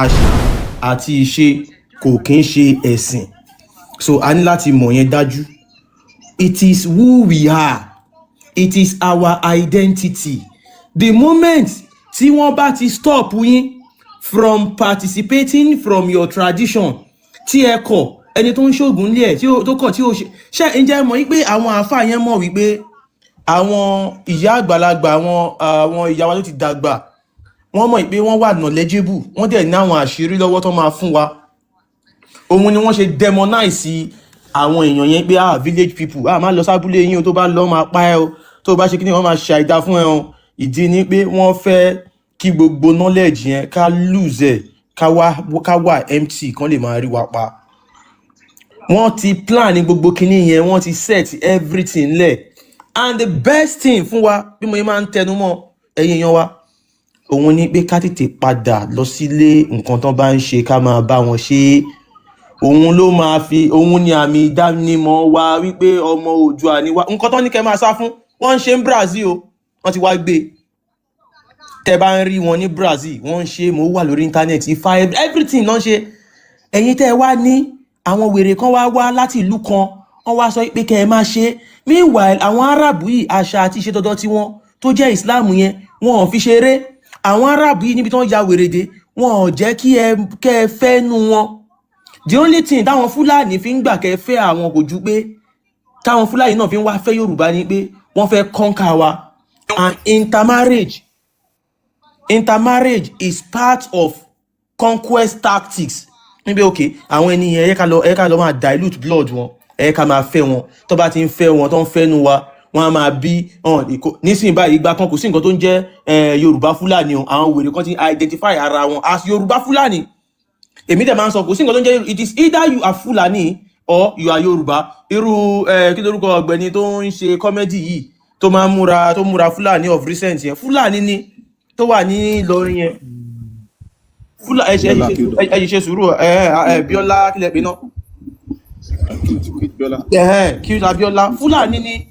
Àṣà àti ìṣe kò kí ń ṣe ẹ̀sìn, so a ní láti mọ̀ yẹn dájú. It is who we are, it is our identity. The moment tí wọ́n bá ti stop yín from participating from your tradition, tí ẹ kọ̀, ẹni tó ń ṣoògùn lé ẹ̀ tí ó tó kọ̀ tí ó ṣe ṣe, ǹjẹ́ ẹ mọ̀ wípé àwọn àáfàá yẹn mọ̀ wípé àwọn ìyá àgbàlagbà, àwọn ìyá wa tó ti dàgbà, wọ́n mọ̀ pé wọ́n wà knowledgeable, wọ́n dẹ̀ ní àwọn àṣírí lọ́wọ́ tó máa fún wa. Òun ni wọ́n ṣe demonize àwọn èèyàn yẹn pé, "Ah, village people, ah, má lọ sábúlé yín o, tó bá lọ, máa pa ẹ́ o, tó bá ṣe kí ni, wọ́n máa ṣe àìdá fún ẹ o." Ìdí ni pé wọ́n fẹ́ kí gbogbo knowledge yẹn ká lose ẹ̀, ká wà empty, kán lè máa rí wa pa. Wọ́n ti plan ní gbogbo kinní yẹn, wọ́n ti set everything lẹ̀. And the best thing fún wa, bí mo yẹn máa ń tẹnu mọ́, ẹ̀yin èèyàn wa, òun ni pé ká tètè padà lọ sílé. Nǹkan tán bá ń ṣe, ká máa bá wọn ṣe é. Òun ló máa fi, òun ni àmì ìdánimọ̀ wa wípé ọmọ Oòduà ni wa. Nǹkan tán ní kẹ́ máa sá fún, wọ́n ń ṣe ń Brazil o, wọ́n ti wá gbé e. Tẹ́ bá ń rí wọn ní Brazil, wọ́n ń ṣe. Mo wà lórí internet, ifá, everything náà ń ṣe. Ẹ̀yin tẹ́ ẹ wá ní àwọn wèrè kan wá wá láti ìlú kan, wọ́n wá sọ pé kẹ́ ẹ má ṣe. Meanwhile, àwọn Arab yìí, àṣà àti ìṣe dandan tiwọn tó jẹ́ Islam yẹn, wọn ò fi ṣeré. Àwọn Arab yìí, níbi tí wọ́n ya wèrè dé, wọn ò jẹ́ kí ẹ kẹ́ ẹ fẹ́ nu wọn. The only thing táwọn Fúlàní fi ń gbà kẹ́ ẹ fẹ́ àwọn kò ju pé táwọn Fúlàní náà fi ń wá fẹ́ Yorùbá ni pé wọ́n fẹ́ conquer wa. And intermarriage is part of conquest tactics níbi. Ok, àwọn ènìyàn, ẹ ká lọ máa dilute blood wọn, ẹ ká máa fẹ́ wọn. Tó bá ti ń fẹ́ wọn, tó ń fẹ́ nu wa, wọn á máa bí nísìnyí báyìí. Ìgbà kan, kò sí nǹkan tó ń jẹ́ Yorùbá Fúlàní o. Àwọn wèrè kan ti identify ara wọn as Yorùbá Fúlàní. Èmi dẹ̀ máa ń sọ, kò sí nǹkan tó ń jẹ́. It is either you are Fúlàní or you are Yorùbá. Irú kí lórúkọ ọ̀gbẹ́ni tó ń ṣe comedy yìí, tó máa ń múra, tó múra Fúlàní of recent yẹn? Fúlàní ni, tó wà ní Ìlọrin yẹn. Fúlà ẹ ṣe Bíọ́lá Akéwì. Ẹ ṣe sùúrù. Ẹ Bíọ́lá, kílẹ̀ pé náà? Bíọ́lá. Kí Abíọ́lá, Fúlàní ni.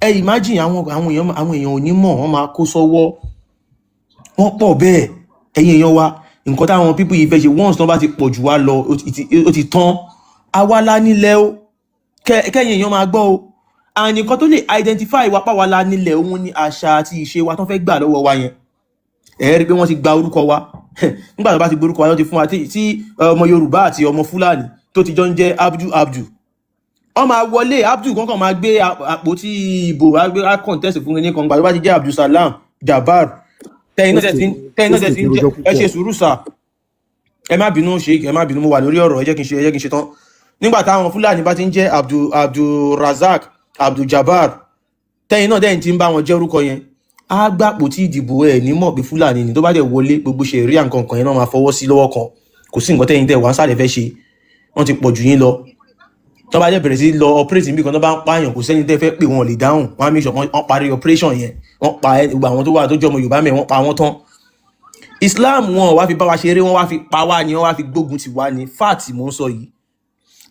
Ẹ imagine, àwọn èèyàn ò ní mọ̀, wọ́n máa kó sọ́wọ́. Wọ́n pọ̀ bẹ́ẹ̀. Ẹ̀yin èèyàn wa, nǹkan táwọn people yìí fẹ́ ṣe, once tán bá ti pọ̀ jù wá lọ, ó ti tán. Àwa la nílẹ̀ o. Kẹ́yìn èèyàn máa gbọ́ o. And nǹkan tó lè identify wa páwa la nílẹ̀, òun ni àṣà àti ìṣe wa tán fẹ́ gbà lọ́wọ́ wa yẹn. Ẹ rí i pé wọ́n ti gba orúkọ wa. Nígbà tó bá ti gborúkọ wa, tó ti fún wa, tí ọmọ Yorùbá àti ọmọ Fúlàní tó ti jọ ń jẹ́ Abdu Abdu, wọ́n máa wọlé. Abdul kankan máa gbé àpótí ìbò, á gbé, á contest fún ní kan. Gbà tó bá ti jẹ́ Abdulsalam Jabbar, tẹ́yìn náà tẹ̀ sí ń jẹ́. Ẹ ṣe sùúrù sà, ẹ má bínú ṣe, ẹ má bínú, mo wà lórí ọ̀rọ̀. Ẹ jẹ́ kí n ṣe, ẹ jẹ́ kí n ṣe tán. Nígbà táwọn Fúlàní bá ti ń jẹ́ Abdulrazak Abduljabar, tẹ́yìn náà dẹ́yìn tí ń bá wọn jẹ́ orúkọ yẹn, á gbà àpótí ìdìbò. Ẹ̀ ní mọ̀ pé Fúlàní ni. Tó bá dẹ̀ wọlé, gbogbo ṣe rí nǹkan kan yẹn náà máa fọwọ́ sí lọ́wọ́ kan. Kò sí nǹkan tẹ́yìn tẹ́ wà ń sàlẹ̀ fẹ́ ṣe. Wọ́n ti pọ̀ jù yín lọ. Tó bá dẹ̀ bẹ̀rẹ̀ sí lọ operate níbi kan, tó bá ń pààyàn, kò sẹ́ni tẹ́ fẹ́ pè, wọ́n lè dáhùn. Wọ́n á make sure wọ́n parí operation yẹn, wọ́n pa gbogbo àwọn tó wà tó jẹ́ ọmọ Yorùbá mẹ́, wọ́n pa wọ́n tán. Islam, wọn wá fi bá wa ṣeré, wọ́n wá fi pa wá ni, wọ́n wá fi gbógun ti wá ni. Fact mò ń sọ yìí.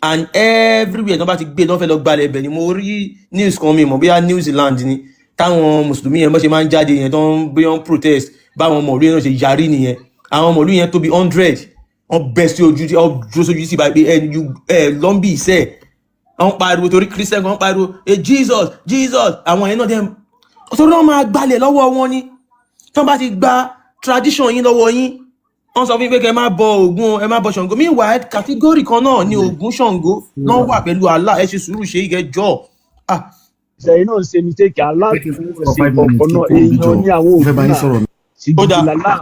And everywhere tó bá ti gbé lọ́fẹ̀ẹ́ lọ gbalẹ̀ ibẹ̀ ni. Mo rí news kan, mi mọ̀ bóyá New Zealand ni, táwọn mùsùlùmí yẹn bó ṣe máa ń jáde yẹn, tó ń bí wọ́n protest, báwọn ọmọ ìlú yẹn náà ṣe yarí nìyẹn. Àwọn ọmọ ìlú yẹn tó bí 100, wọ́n bẹ́ sí ojú, wọ́n dúró sójú sí báyìí pé ẹ lọ́nbì iṣẹ́. Wọ́n pariwo torí Christian kan pariwo, "Ẹ Jesus, Jesus." Àwọn yẹn náà dẹ̀ torí wọ́n máa gbalẹ̀ lọ́wọ́ wọn ni. Tí wọ́n bá ti gba tradition yín lọ́wọ́ yín, wọ́n sọ fún yín pé kẹ́ ẹ má bọ Ògún, ẹ má bọ Ṣàngó. Meanwhile, category kan náà ni Ògún, Ṣàngó náà wà pẹ̀lú Allah. Ẹ ṣe sùúrù, ṣe é jọ, ah. Ìṣẹ̀yìn náà ń ṣe mistake. Allah Jẹ́ kí n kò for sí 5 minutes kọ̀ọ̀kan kí n náà kúrò níbí èèyàn jọ. ní àwọn Mo fẹ́ bá ògún yín náà sọ̀rọ̀. Ó ṣìgìdì dáa. làlá.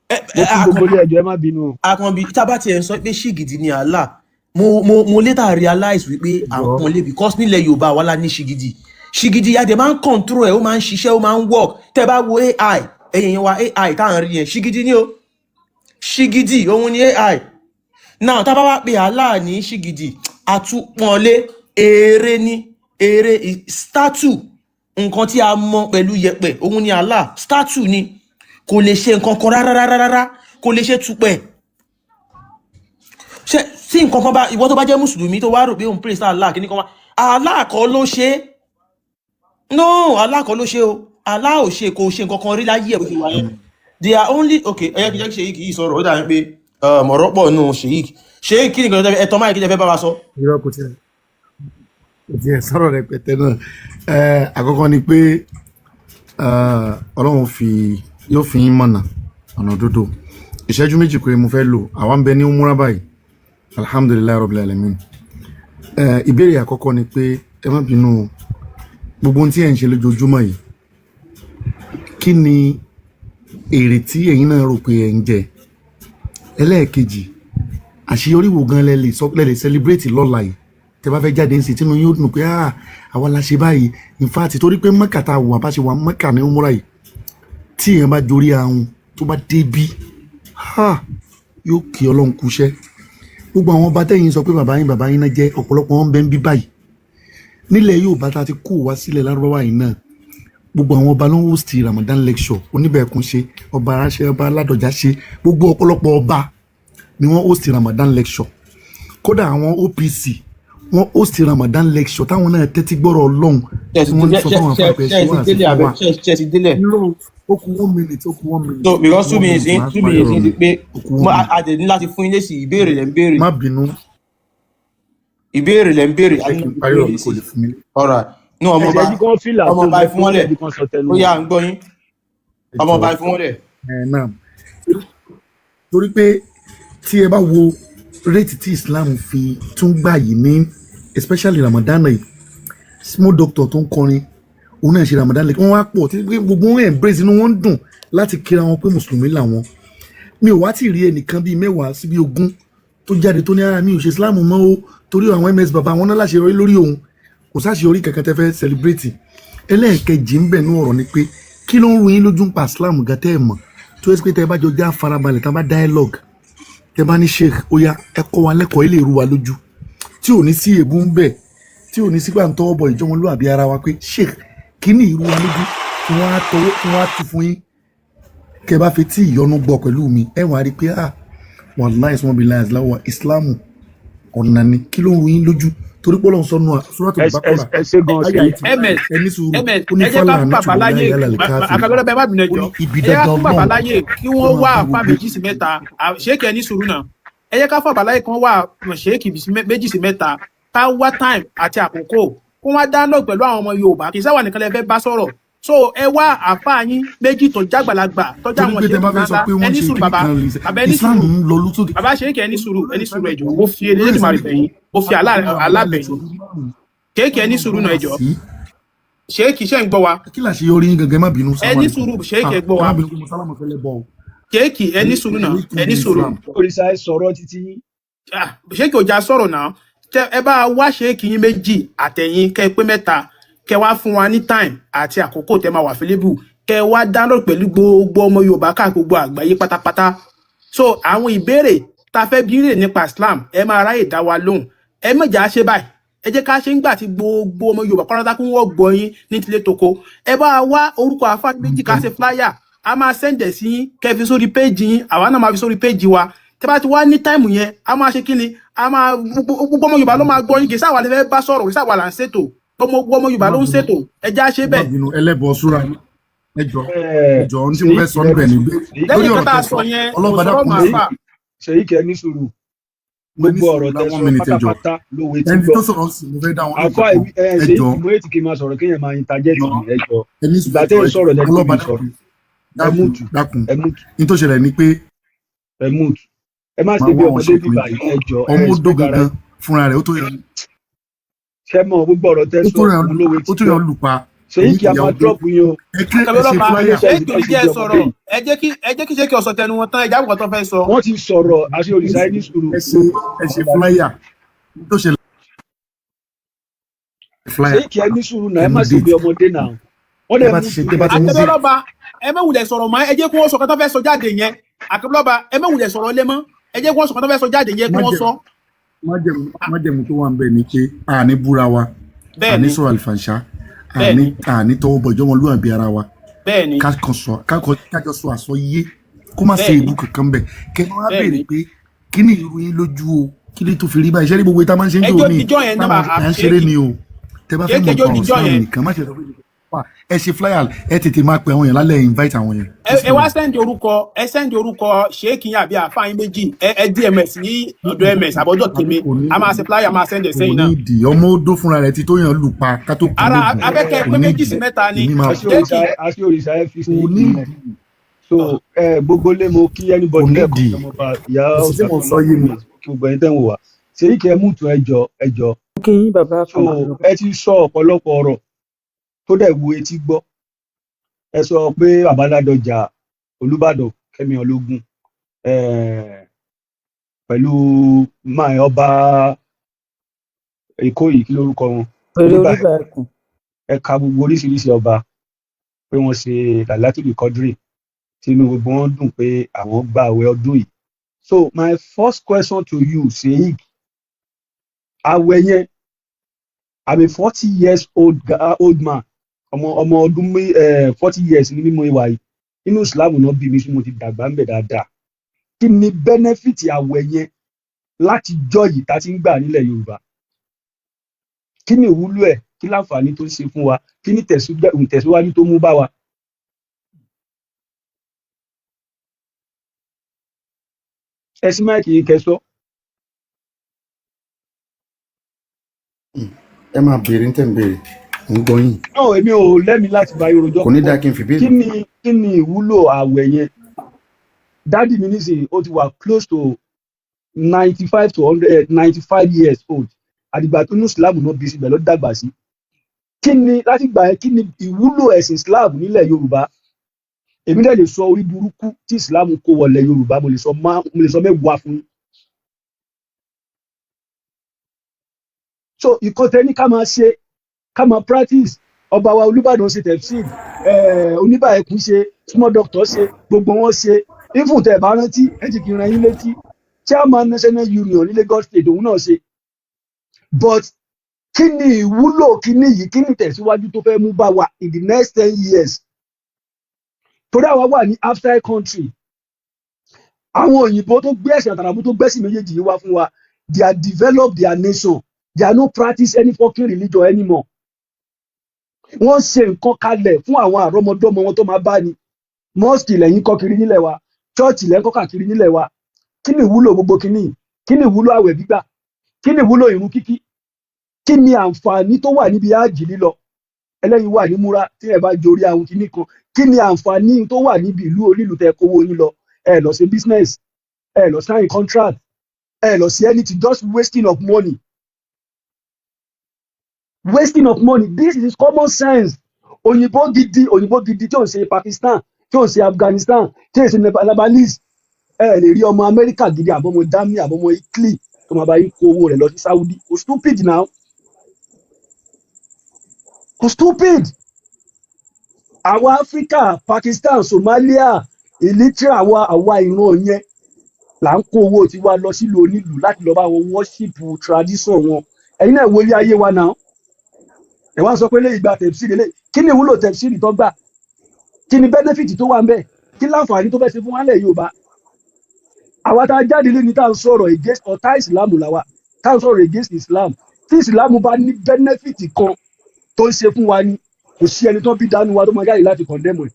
Ẹ Mo ẹ kí gbogbo ilé ẹjọ́, ẹ má bínú o. Àkànbí, tá a bá tiẹ̀ ń sọ pé ṣìgìdì ni Allah, mo later realize wípé à ń Jọ. pọ́n lé, because nílẹ̀ Yorùbá wa la ní ṣìgìdì. Ṣìgìdì adẹ̀ máa ń control ẹ̀, ó máa ń ṣiṣẹ́, ó máa ń work. Tẹ́ bá wo AI, ẹ̀yìn yẹn wa, AI tá à ń rí yẹn, ṣìgìdì ni o. Ṣìgìdì òun ni AI now. Tá a bá wá pe Allah ní ṣìgìdì, àtúpọ̀nlé eré ní eré statue, nǹkan tí a mọ pẹ̀lú yẹ̀pẹ̀, òun ni Allah. Statue ni, kò lè ṣe nǹkan kan rárá rárá rárá, kò lè ṣe tupẹ̀ ṣe. Tí nǹkan kan bá ìwọ tó bá jẹ́ mùsùlùmí, tó wá rò pé òun praise Allah, kí ni kan wá, Allah kọ́ ló ṣe é. No, Allah kọ́ ló ṣe o. Allah ò ṣe, kò ṣe nǹkan kan rí láyé ẹ̀ bó ṣe wà yẹn. They are only okay. Ẹ yẹ kí jẹ́ kí ṣe yìí kì í sọ̀rọ̀, ó dàbí pé Ọ̀rọ̀ pọ̀ nù. Sheik, Sheik, kí ni nǹkan tẹ́ ẹ tọ́ máa kí lẹ fẹ́ bá wa sọ? Irọ́, kò tiẹ̀ sọ̀rọ̀ rẹpẹtẹ náà. Àkọ́kọ́ ni pé Ọlọ́run yóò fi yín mọ̀nà ọ̀nà òdodo. Ìṣẹ́jú 2 pé mo fẹ́ lò. Àwa ń bẹ ní umura báyìí, alhamdulillahi rabbil alamin. Ìbéèrè àkọ́kọ́ ni pé, ẹ má bínú o, gbogbo ohun tí ẹ̀ ń ṣe lójoojúmọ́ yìí, kí ni èrè tí ẹ̀yin náà rò pé ẹ̀ ń jẹ? Ẹlẹ́ẹ̀kejì, àṣeyọrí wo gan lẹ lè sọ lẹ lè celebrate lọ́la yìí, tẹ bá fẹ́ jáde ń sìn, tínú yóò dùn pé, ah, àwa la ṣe báyìí? In fact, torí pé Mẹ́kà tá a wà, bá ṣe wà Mẹ́kà ní umura yìí, tí èèyàn bá jorí ahun tó bá débí, ha, yóò kí Ọlọ́run kúṣẹ́. Gbogbo àwọn ọba tẹ́yìn sọ pé bàbá yín, bàbá yín náà jẹ́, ọ̀pọ̀lọpọ̀ wọn bẹ ń bí báyìí nílẹ̀ Yorùbá tá a ti kó wá sílẹ̀ Lárúbáwá yìí náà. Gbogbo àwọn ọba ló ń host Ramadan lecture. Oníbẹ̀ẹ̀kún ṣe, ọba aráṣẹ, ọba aládọ̀já ṣe, gbogbo ọ̀pọ̀lọpọ̀ ọba ni wọ́n host Ramadan lecture. Kódà àwọn OPC, wọ́n host Ramadan lecture, táwọn náà tẹ́tí gbọ́rọ̀ Ọlọ́run tí wọ́n sọ fáwọn afáàpẹ́ ṣe wá sí fún wa. Ṣe ti délẹ̀? Irọ́, ó kù one minute, ó kù one minute. So because 2 One minutes minute, in máa two parí minutes ọ̀rọ̀ in ti mi. pé. Ó kù one minute. A dẹ̀ ní láti fún yín lésì. Ìbéèrè lẹ̀ ń béèrè. Má bínú. Ìbéèrè lẹ̀ ń béèrè. Ẹ A jẹ́ ní kí n láti parí fún ọ̀rọ̀ yín mi kò lésì. lè fún mi. Alright, ní ọmọ Ẹ ọba jẹ́ kí wọ́n fìlà ọmọ tó ọba fẹ́ ẹ fún wọn lẹ̀. kí wọ́n sọ tẹnu Ó yá, wọn. à ń gbọ́ yín. Ẹ Ọmọ ọba, jọ̀ọ́. ẹ fún wọn lẹ̀. Ẹ náà, torí pé tí ẹ bá wo rate tí Islam fi tún gbà yìí ní, especially Ramadan yìí, small doctor tó ń kọrin, òun náà ṣe Ramadan lẹ́kọ̀ọ́. Wọ́n wá pọ̀ tí gbogbo wọn embrace, inú wọn ń dùn láti kíra wọn pé mùsùlùmí làwọn. Mi ò wá tí ì rí ẹnìkan bíi 10 sí bíi 20 tó jáde tó ní ara mi ò ṣe Islam mọ́ o, torí àwọn ms bàbá wọn náà láṣeyọrí lórí òun. Kò sáṣeyọrí kankan tẹ́ fẹ́ celebrate. Ẹlẹ́ẹ̀kejì ń bẹ̀ ní ọ̀rọ̀ ni pé, kí ló ń ru yín lójú ń pa Islam gan tẹ́ ẹ̀ mọ̀, tó yẹ pé tẹ́ ẹ bá jọ já farabalẹ̀, tá a bá dialogue, tẹ́ bá ní, "Sheikh, ó yá, ẹ kọ́ wa lẹ́kọ̀ọ́ ilé ìrú wa lójú," tí ò ní sí èébú ń bẹ̀, tí ò ní sí pàǹtọ́ ọ̀bọ̀ ìjọmọlúwàbí ara wa, pé, "Sheikh, kí ni ìrú wa lójú?" Tí wọ́n á tọwọ́, tí wọ́n á tu fún yín, kẹ́ ẹ bá fi tí ìyọnu gbọ́ pẹ̀lú mi, ẹ wàá rí i pé, ah, wàláì sọmọ bíi láì láwà, ìsìláàmù ọ̀nà ni. Kí ló ń ru yín lójú? Torí pé Ọlọ́run sọ nù Suratul Baqara Ẹ ṣe gan. àyà Ṣe 89. Ms. Ẹ ní sùúrù. Ms. Ó ní Ẹ jẹ́ ká fálà fún ní bàbá ṣùgbọ́n láyè. láyé alẹ́ káfíìn. Àkàbẹ́rẹ́ bẹ́ẹ̀, má bínú, Ó ẹjọ́. ní ibi Ẹ jẹ́ ká dandan fún bàbá Ọlọ́run láyè kí ó wọ́n máa wá bá àfa gbogbo méjì sí mẹ́ta. Ṣéèkì, ẹ ní sùúrù náà. Ẹ jẹ́ ká fún bàbá láyè kan wá ṣéèkì méjì sí mẹ́ta, ká wá time àti àkókò kó wá dáná pẹ̀lú àwọn ọmọ Yorùbá. Kì í sáwà nìkan lẹ fẹ́ bá sọ̀rọ̀. So ẹ wá àfa yín méjì tó jágbàlagbà tó já Torí àwọn pé tẹ ṣéèkì bá fẹ́ sọ ńláńlá. pé Ẹ wọ́n ní ṣe sùúrù, kíní bàbá. kan lè ṣe Bàbá, ẹ ní Islam sùúrù. ń lọ lóṣòkè. Bàbá ṣéèkì, ẹ ní sùúrù, ẹ ní sùúrù, ẹ jọ̀ọ́. Mo fi Elédùmarè bẹ̀ yín, mo fi Allah bẹ̀ yín. Ṣéèkì, ẹ ní sùúrù náà, ẹ jọ̀ọ́. Sí. Ṣéèkì, ṣé ń gbọ́ wa? Kí làṣeyọrí yín gangan? Ẹ má bínú. Ẹ ní sùúrù, ṣéèkì, ẹ gbọ́ Ẹ wa. má bínú pé mo sálámù fẹ́lẹ́ bọ̀ o. Ṣéèkì, ẹ ní sùúrù náà, ẹ ní sùúrù. Islam. Òrìṣà, ẹ sọ̀rọ̀ títí yín. Ah, ṣéèkì ò já sọ̀rọ̀ náà. Tẹ ẹ bá wá ṣéèkì yín méjì àtẹ̀yìn, kẹ pé mẹ́ta, kẹ wá fún wa ní time àti àkókò tẹ máa wà available, kẹ wá download pẹ̀lú gbogbo ọmọ Yorùbá káàkiri gbogbo àgbáyé pátápátá. So àwọn ìbéèrè tá a fẹ́ bí rè nípa Islam, ẹ máa ráyè dá wa lóhùn. Ẹ mọ̀jà ṣe báyìí, ẹ jẹ́ ká ṣe ń gbà tí gbogbo ọmọ Yorùbá pátá kí wọ́n gbọ́ yín ní tilé toko. Ẹ bá wá orúkọ àfáà méjì, ká ṣe flyer, a máa send ẹ̀ sí yín, kẹ́ fi sórí péjì yín, àwa náà máa fi sórí péjì wa. Tẹ́ bá ti wá ní time yẹn, a máa ṣe kí ni, a máa gbogbo ọmọ Yorùbá ló máa gbọ́ yín. Kì í sáwà lè fẹ́ bá sọ̀rọ̀, kì í sáwà là ń ṣètò, gbogbo ọmọ Yorùbá ló ń ṣètò. Ẹ já ṣe Ẹ má bẹ́ẹ̀. bínú, ẹlẹ́bọ súra, ẹ jọ, ẹ jọ, ohun tí mo Ṣèyí fẹ́ sọ níbẹ̀ ni pé Lẹ́yìn lórí nǹkan ọ̀rọ̀ tá a tẹ́ sọ sọ yẹn, kò ọlọ́ba sọ̀rọ̀ dákun mọ́ lé àfà. Ṣèyí, kẹ ní sùúrù. Mo ní Gbogbo sùúrù ọ̀rọ̀ lá tẹ́ one sọ minute, ẹ jọ. pátápátá ló wé tí Ẹni gbọ́. tó sọ̀rọ̀ sí, mo fẹ́ dá wọn lóhùn Àfa kankan. ẹ Ẹ Ṣèyí, jọ. mo ètì kí n máa sọ̀rọ̀ kéèyàn máa interject mi, ẹ jọ. Ẹ ní sùúrù. Ìgbà tẹ́ ẹ sọ̀rọ̀ lẹ́nu Ọlọ́ba mi sọ̀rọ̀. dákun. Ẹ Dákun. múùtù. Dákun. Ẹ múùtù. Ní tó ṣẹlẹ̀ ni pé Ẹ múùtù, ẹ má máa ṣe bí wá àwọn ọmọdé ṣèkùn bíbà yìí, ẹ jọ, ẹ ọmọ odó respect ara gangan fúnra rẹ̀, ó tó yẹ ṣẹ́ mọ̀, gbogbo ọ̀rọ̀ tẹ́ ó sọ tó rẹ̀ òun ló wé ó tí tó gbọ́. yẹ lùpa. Ṣèyí, kí a ìyá máa odó drop yín o. Ẹ kí ẹ ṣe Àkàbẹ́lọ́ba flyer. ṣéèkì ò ní jẹ́ ẹ sọ̀rọ̀. Ẹ jẹ́ kí ṣéèkì ọ̀sọ̀ tẹnu wọn tán, ẹ jábọ̀ tó fẹ́ sọ. Wọ́n ti sọ̀rọ̀ àṣẹ òrìṣà, ẹ ní sùúrù. Ẹ ṣe flyer. Ní tó ṣẹlẹ̀, flyer. Ṣèyí, kí ẹ ní sùúrù náà, ẹ Ẹ mú má ṣe bí date. ọmọdé náà. Wọ́n Tẹ dẹ̀ bá mú ti ṣe, tẹ bá ti mú date. Àkàbẹ́lọ́ba, ẹ má wulẹ̀ sọ̀rọ̀ mọ́. Ẹ jẹ́ kí wọ́n sọ kán tó fẹ́ sọ jáde yẹn. Àkàbẹ́lọ́ba, ẹ má wulẹ̀ sọ̀rọ̀ lé mọ́. Ẹ jẹ́ kí wọ́n sọ kán tó fẹ́ sọ jáde yẹn, kí wọ́n sọ. Májẹ̀mú tó wà ń bẹ̀ ni pé a ní búra wa, a Bẹ́ẹ̀ ní ni. sọ̀rọ̀ àlùfànṣá, a Bẹ́ẹ̀ ní ni. a ní tọwọ́ bọ̀ ìjọmọlúwàbí ara wa. Bẹ́ẹ̀ ni. Ká kàn sọ, kájọ sọ àsọyé, kó má ṣe Bẹ́ẹ̀ ni. èébú kankan bẹ̀. Kẹ́ ẹ wá Bẹ́ẹ̀ béèrè ni. pé kí ni irú yín lójú o, kí ni tó fi rí báyìí? Ṣé ní gbogbo ìta máa ń ṣe ń Ẹjọ́ jò ní díjọ́ yẹn náà táwọn à ń ṣeré ṣéèkì ni o. Tẹ bá fẹ́ ṣéèkì, mọ̀ ẹjọ́ nípa ọ̀rọ̀ díjọ́ Islam yẹn. nìkan, má ṣe sọ pé Ẹ ṣe flyer, ẹ tètè máa pe àwọn èèyàn lálẹ́, invite àwọn èèyàn. Ẹ wá send orúkọ, ẹ send orúkọ sheik yín àbí àáfàá yín méjì, ẹ dms ní ọ̀dọ̀ ms àbọ̀dọ̀ tèmi. Kò ní A máa ṣe flyer, máa send ẹ̀ kò sẹ́yìn ní náà. ìdí ọmọ odó fúnra rẹ̀ ti tó yàn lù pa ká tó kàn Ara lóògùn. abẹ́kẹ́ Kò pé ní méjì ìdí sí mẹ́ta ni èmi máa Àṣẹ sheik. òrìṣà, àṣẹ òrìṣà, ẹ fi Kò ṣèyí ní sílẹ̀. ìdí. So ẹ gbogbo lé, mo kí Kò anybody ní lẹ́ẹ̀kan ìdí. ọmọọba ìyá Èsì tí mo ọ̀sàtúnlá sọ yé mi. kí gbogbo ẹni tẹ́ ń wò wá. Ṣèyí kẹ́ mú tún, ẹjọ́ ẹjọ́. Kí yín, bàbá So kan. ẹ ti sọ ọ̀pọ̀lọpọ̀ ọ̀rọ̀ tó dẹ̀ wo etí gbọ́. Ẹ sọ pé bàbá Ládọjà, Olúbàdàn Kẹ́mi Ológun, pẹ̀lú máa ọba Èkó yìí, kí lórúkọ wọn? Pèrè Oníbà. Oníbà ẹkùn. Ẹ̀ka gbogbo oríṣiríṣi ọba pé wọ́n ṣe Lailatul Qadri, tínú gbogbo wọn dùn pé àwọn gba àwẹ̀ ọdún yìí. So my first question to you, Sheik, àwẹ̀ yẹn, I'm a 40 years old, old man, ọmọ ọdún 40 years ní mímú ìwà yìí. Inú Islam náà bí mi sí, mo ti dàgbà ń bẹ̀ dáadáa. Kí ni benefit àwẹ̀ yẹn láti jọ́ yìí tá a ti ń gbà nílẹ̀ Yorùbá? Kí ni ìwúlò ẹ̀? Kí láǹfààní tó ń ṣe fún wa? Kí ni ìtẹ̀síwájú tó mú bá wa? Ẹ sí máìkì yìí kẹsọ́. Ẹ máa béèrè ní tẹ̀ ń béèrè, ń gbọ́ yín. Náà èmi ò lẹ́mi láti bá yín rojọ́ Kò ní púpọ̀. dáa kí n fi Kí béèrè. ni kí ni ìwúlò àwẹ̀ yẹn? Dádì mi nísìnyí, ó ti wà close to 95 to 100, 95 years old. Àdìgbà tó ní Islam náà bí síbẹ̀ ló dàgbà sí. Kí ni láti gbà yẹn, kí ni ìwúlò ẹ̀sìn Islam nílẹ̀ Yorùbá? Èmi dẹ̀ lè sọ orí burúkú tí Islam kó wọlé Yorùbá, mo lè sọ mẹ́wàá fún yín. So ìkọ́tẹ́ ní ká máa ṣe, ká máa practice. Ọba wa Olúbàdàn ṣe tefsir, Oníbàẹ̀kùn ṣe, small doctor ṣe, gbogbo wọn ṣe. Even tẹ́ ẹ bá rántí, ẹ ti kì í ran yín létí, chairman National Union ní Lagos State, òun náà ṣe. But kí ni ìwúlò kíní yìí? Kí ni tẹ̀síwájú tó fẹ́ mú bá wa in the next 10 years? Torí àwa wà ní outside country. Àwọn òyìnbó tó gbé ẹ̀sìn àtàràbù, tó gbẹ́sìn méjèèjì yìí wá fún wa, they are develop their nation, they are no practice any fucking religion anymore. Wọ́n ṣe nǹkan kalẹ̀ fún àwọn àrọ́mọdọ́mọ wọn tó máa bá ní. Mosque lẹ́yìn kọ́ kiri nílẹ̀ wa, church lẹ́yìn kọ́ kiri nílẹ̀ wa. Kí ni ìwúlò gbogbo kíní? Kí ni ìwúlò àwẹ̀ gbígbà? Kí ni ìwúlò ìrun kíkí? Kí ni àǹfààní tó wà níbi ájì lílọ? Ẹlẹ́yin wà ní múra tí ẹ bá jorí àwọn kíní kan. Kí ni àǹfààní tó wà níbi ìlú onílù tẹ kówó yín lọ? Ẹ lọ ṣe business, ẹ lọ sign contract, ẹ lọ sí anything, just wasting of money, wasting of money. This is common sense. Òyìnbó gidi, òyìnbó gidi tí ò ń ṣe Pakistan, tí ò ń ṣe Afghanistan, tí ò ń ṣe Lebanese, ẹ lè rí ọmọ Amẹ́ríkà gidi, àbọ̀mọ Germany, àbọ̀mọ Italy tó máa bá yín kó owó rẹ̀ lọ sí Saudi. Kò stupid now, kò stupid. Àwa Áfíríkà, Pakistan, Somalia, Eritrea, àwa ìran yẹn là ń kó owó tiwa lọ sílùú onílùú láti lọ bá wọn worship tradition wọn. Ẹ̀yin náà wọlé ayé wa náà, ẹ wá sọ pé lè gba tẹ̀síìrì lè. Kí ni ìwúlò tẹ̀síìrì tó gbà? Kí ni benefit tó wà ń bẹ̀? Kí láǹfààní tó fẹ́ ṣe fún wa lẹ̀ Yorùbá? Àwa tá a jáde lé ní tá à ń sọ̀rọ̀ against ọ̀tá ìsìlámù làwa tá à ń sọ̀rọ̀ against Islam. Tí ìsìlámù bá ní benefit kan tó ń ṣe fún wa ni, kò sí ẹni tó bí dánú wa tó máa jáde láti condemn ẹ̀.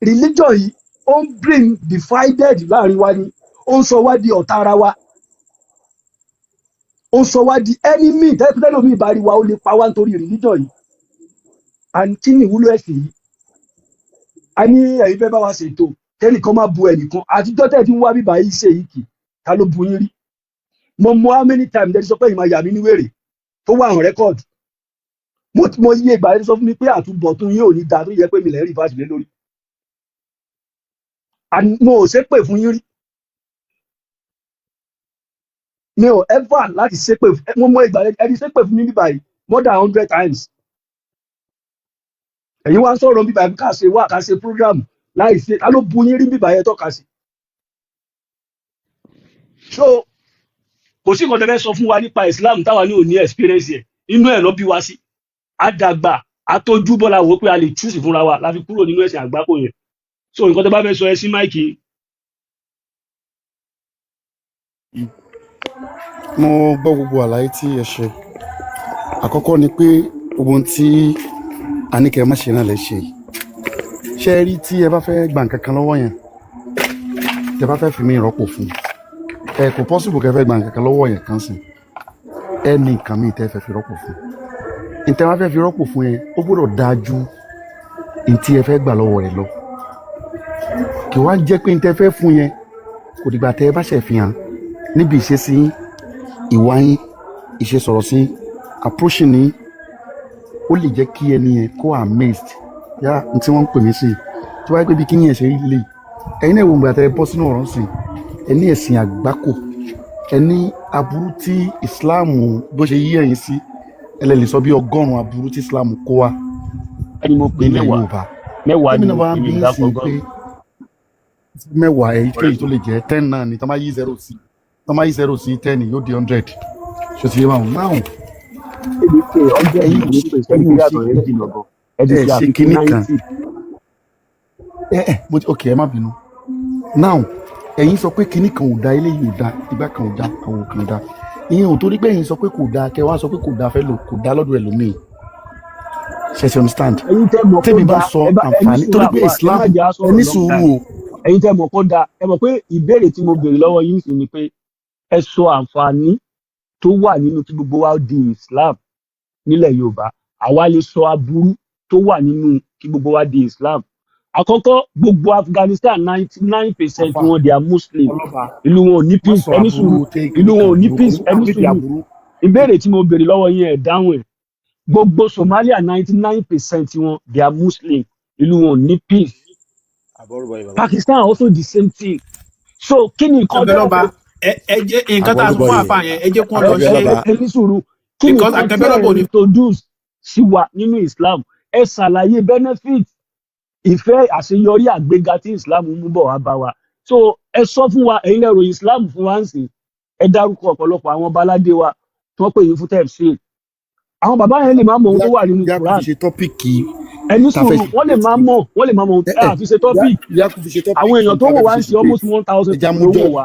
Religion yìí, ó ń bring divided láàrin wa ni, ó ń sọ wá di ọ̀tá ara wa, ó ń sọ wá di enemy. Tẹ́lẹ̀ ìbá rí wa, ó lè pa wá nítorí religion yìí. And kí ni ìwúlò ẹ̀sìn yìí? A ní ẹ̀yin fẹ́ bá wa ṣètò kẹ́nìkan má bu ẹnìkan. Àtijọ́ tẹ̀ tí ń wá bíbá yìí ṣe yìí, kì ta ló bu yín rí? Mo mọ how many times tẹ́ ti sọ pé ìmọ̀ àyà mi ní wèrè tó wà on record. Mo yí ìgbà yẹn sọ fún mi pé àtúbọ̀tún yín ò ní da, tó yẹ pé mi lè rí fásitì lé lórí. And mo ò ṣépè fún yín rí, mi ò ever láti ṣépè. Mo mọ ìgbà ẹni ṣépè fún mi bíbá yìí more than 100 times. Ẹ̀yin wá ń sọ̀rọ̀ bíbá yìí, ká ṣe wá, ká ṣe program láì ṣe. Ta ló bu yín rí bíbá yẹn tọ́ka sí? So kò sí nǹkan tẹ́ fẹ́ sọ fún wa nípa Islam táwa ní ò ní experience yẹn. Inú ẹ̀ lọ bí wa sí, àdàgbà àtọjúbọ́lá wò pé a lè choose fúnra wa la fi kúrò nínú ẹ̀sìn àgbákò yẹn. So nǹkan tẹ́ bá fẹ́ sọ, ẹ sí máìkì. Mo gbọ́ gbogbo àlàyé tí ẹ ṣe. Àkọ́kọ́ ni pé Gbogbo ohun tí a ní kẹ́ ẹ má ṣe náà lẹ ṣe yìí. Ṣé ẹ rí, tí ẹ bá fẹ́ gba nǹkan kan lọ́wọ́ yẹn, tẹ bá fẹ́ fi mí rọ́pò fún ẹ, kò possible kẹ́ fẹ́ gba nǹkan kan lọ́wọ́ yẹn kan sìn, ẹ ní nǹkan míì tẹ́ fẹ́ fi rọ́pò fún. Ìtẹ́ wá fẹ́ fi rọ́pò fún yẹn, ó gbọ́dọ̀ dáa ju ntí ẹ fẹ́ gbà lọ́wọ́ rẹ̀ lọ. Kì wá jẹ́ pé ntẹ́ fẹ́ fún yẹn, kò dìgbà tẹ́ ẹ bá ṣẹ̀ fi hàn níbi ìṣesí yín, ìwà yín, ìṣesọ̀rọ̀ sí yín, approaching yín, ó lè jẹ́ kí ẹni yẹn kó amazed yá n tí wọ́n ń pè mí sí. Tí wáyé pé bí kíní yẹn ṣe rí lè, ẹ̀yin náà wò, gbà tẹ́ ẹ bọ́ sínú ọ̀rọ̀ sí, ẹ ní ẹ̀sìn àgbákò, ẹ ní aburú tí Islam bó ṣe yí ẹ̀yin sí, ẹ lè sọ bí 100 aburú tí Islam kó wa Ẹni mo pè nílẹ̀ 10. Yorùbá. 10 Tèmi ni náà mo bá pè ń mí bí ìdákọ̀ sí pé 100. 10, èyíkéyìí tó lè jẹ́ 10 náà ni, tó máa yí zero sí, tó máa yí zero sí 10, yóò di 100. Ṣe ti yé báwọn náà? Èmi pé 100 Ẹ̀yin ni ò mo ṣe pè sẹ́ni ẹ̀yin pé ò ṣe yàtọ̀ yẹn jìnnà gan. Ẹ ti ẹ ṣe ṣe àfikún kinní kan. 90. Ẹ mo ti, ok, ẹ má bínú. Now, ẹ̀yin sọ pé kinní kan ò da, eléyìí ò da, ìgbà kan ò da, àwọn kan ò da. Ìyẹn ò torí pé ẹ̀yin sọ pé kò da, kẹ wá sọ pé kò da fẹ́ lò, kò da lọ́dọ̀ ẹlòmíì. Ṣe ti understand? Ẹ̀yin tẹ́ mọ̀ kó Tẹ́mi bá da sọ ẹ bá ẹ ní àǹfààní sùúrù, torí pé àfà, ẹ Islam má jẹ́ á ẹ sọ̀rọ̀ ní long sùúrù time. O. Ẹ̀yin tẹ́ mọ̀ kó da, ẹ mọ̀ pé ìbéèrè tí mo béèrè lọ́wọ́ yín sì ni pé ẹ sọ àǹfààní tó wà nínú kí gbogbo wa di Islam nílẹ̀ Yorùbá. Àwa lè sọ aburú tó wà nínú kí gbogbo wa di Islam. Àkọ́kọ́, gbogbo Afghanistan, 99% Àfà wọn, they are Muslim. Ọlọ́ba Ìlú wọn ò ní má peace. sọ Ẹ ní sùúrù. Aburú tẹ Ìlú wọn ò ní aburú peace. Ẹ ní àbídì sùúrù. Aburú. Ìbéèrè tí mo béèrè lọ́wọ́ yín, ẹ̀ dáhùn ẹ̀. Gbogbo Somalia, 99% wọn, they are Muslim. Ìlú wọn ò ní peace. Pakistan also the same thing. So kí ni nǹkan tẹ́ Àgbẹ̀lọba, ẹ jẹ́ nǹkan tá a sọ fún Àbọ̀lúbọ̀yè. àfa yẹn, ẹ jẹ́ kí wọ́n lọ ẹ ṣe. Àgbẹ̀lọba. Ẹ ní sùúrù. Kí ni Because nǹkan tí Àgbẹ̀lọba ẹ ò ní introduce sí wa nínú Islam? Ẹ ṣàlàyé benefit, ìfẹ́, àṣeyọrí, àgbéga tí Islam mú bọ̀ wá bá wa. So ẹ sọ fún wa. Ẹ̀yin lẹ ròyìn Islam fún wa ń sìn. Ẹ dárúkọ ọ̀pọ̀lọpọ̀ àwọn baládé wa tí wọ́n pè yín fún tafsir. Àwọn bàbá yẹn lè má mọ ohun tó wà nínú Yá kò Quran. fi ṣe topic Ẹ ní tá a fẹ́ sùúrù. ṣe. Wọ́n lè má mọ̀, wọ́n lè má mọ ohun ẹ ẹ ẹ àfi ṣe topic. Yá kò fi ṣe topic Àwọn èèyàn tó tá a wò fẹ́ wá fi ń ṣe ṣe almost debate. 1,000 Ẹja people mú ló jọ wò wá.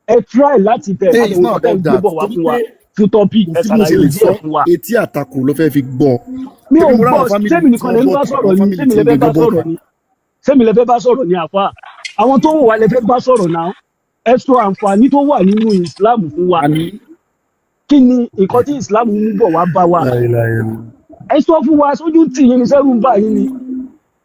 Ẹ try láti tẹ̀ Hey, it's àwọn not nǹkan tẹ́ ń about gbé that bọ̀ wá torí fún wa pé fún topic. kò Ẹ sí bó ṣe ṣàlàyé lè díẹ̀ sọ fún wa. Etí àtakò ló fẹ́ fi gbọ́. Mi ò Tẹ́bí mo gbọ́. ráwọn family Sẹ́mi tí nìkan wọ́n lè ń bọ́ bá àwọn sọ̀rọ̀ ni family sẹ́mi tí lè ń fẹ́ gbẹjọ́ bá bọ́ sọ̀rọ̀ ni sẹ́mi lè fẹ́ bá sọ̀rọ̀ ni. Àfa, àwọn tó wò wá lè fẹ́ bá sọ̀rọ̀ náà. Ẹ sọ àǹfààní tó wà nínú Islam fún wa. Àní Kí ni nǹkan tí Islam ń bọ̀ wá bá wa? Ẹ sọ fún wa. Sójú tì yín ni, sẹ́rù ń bà yín ni.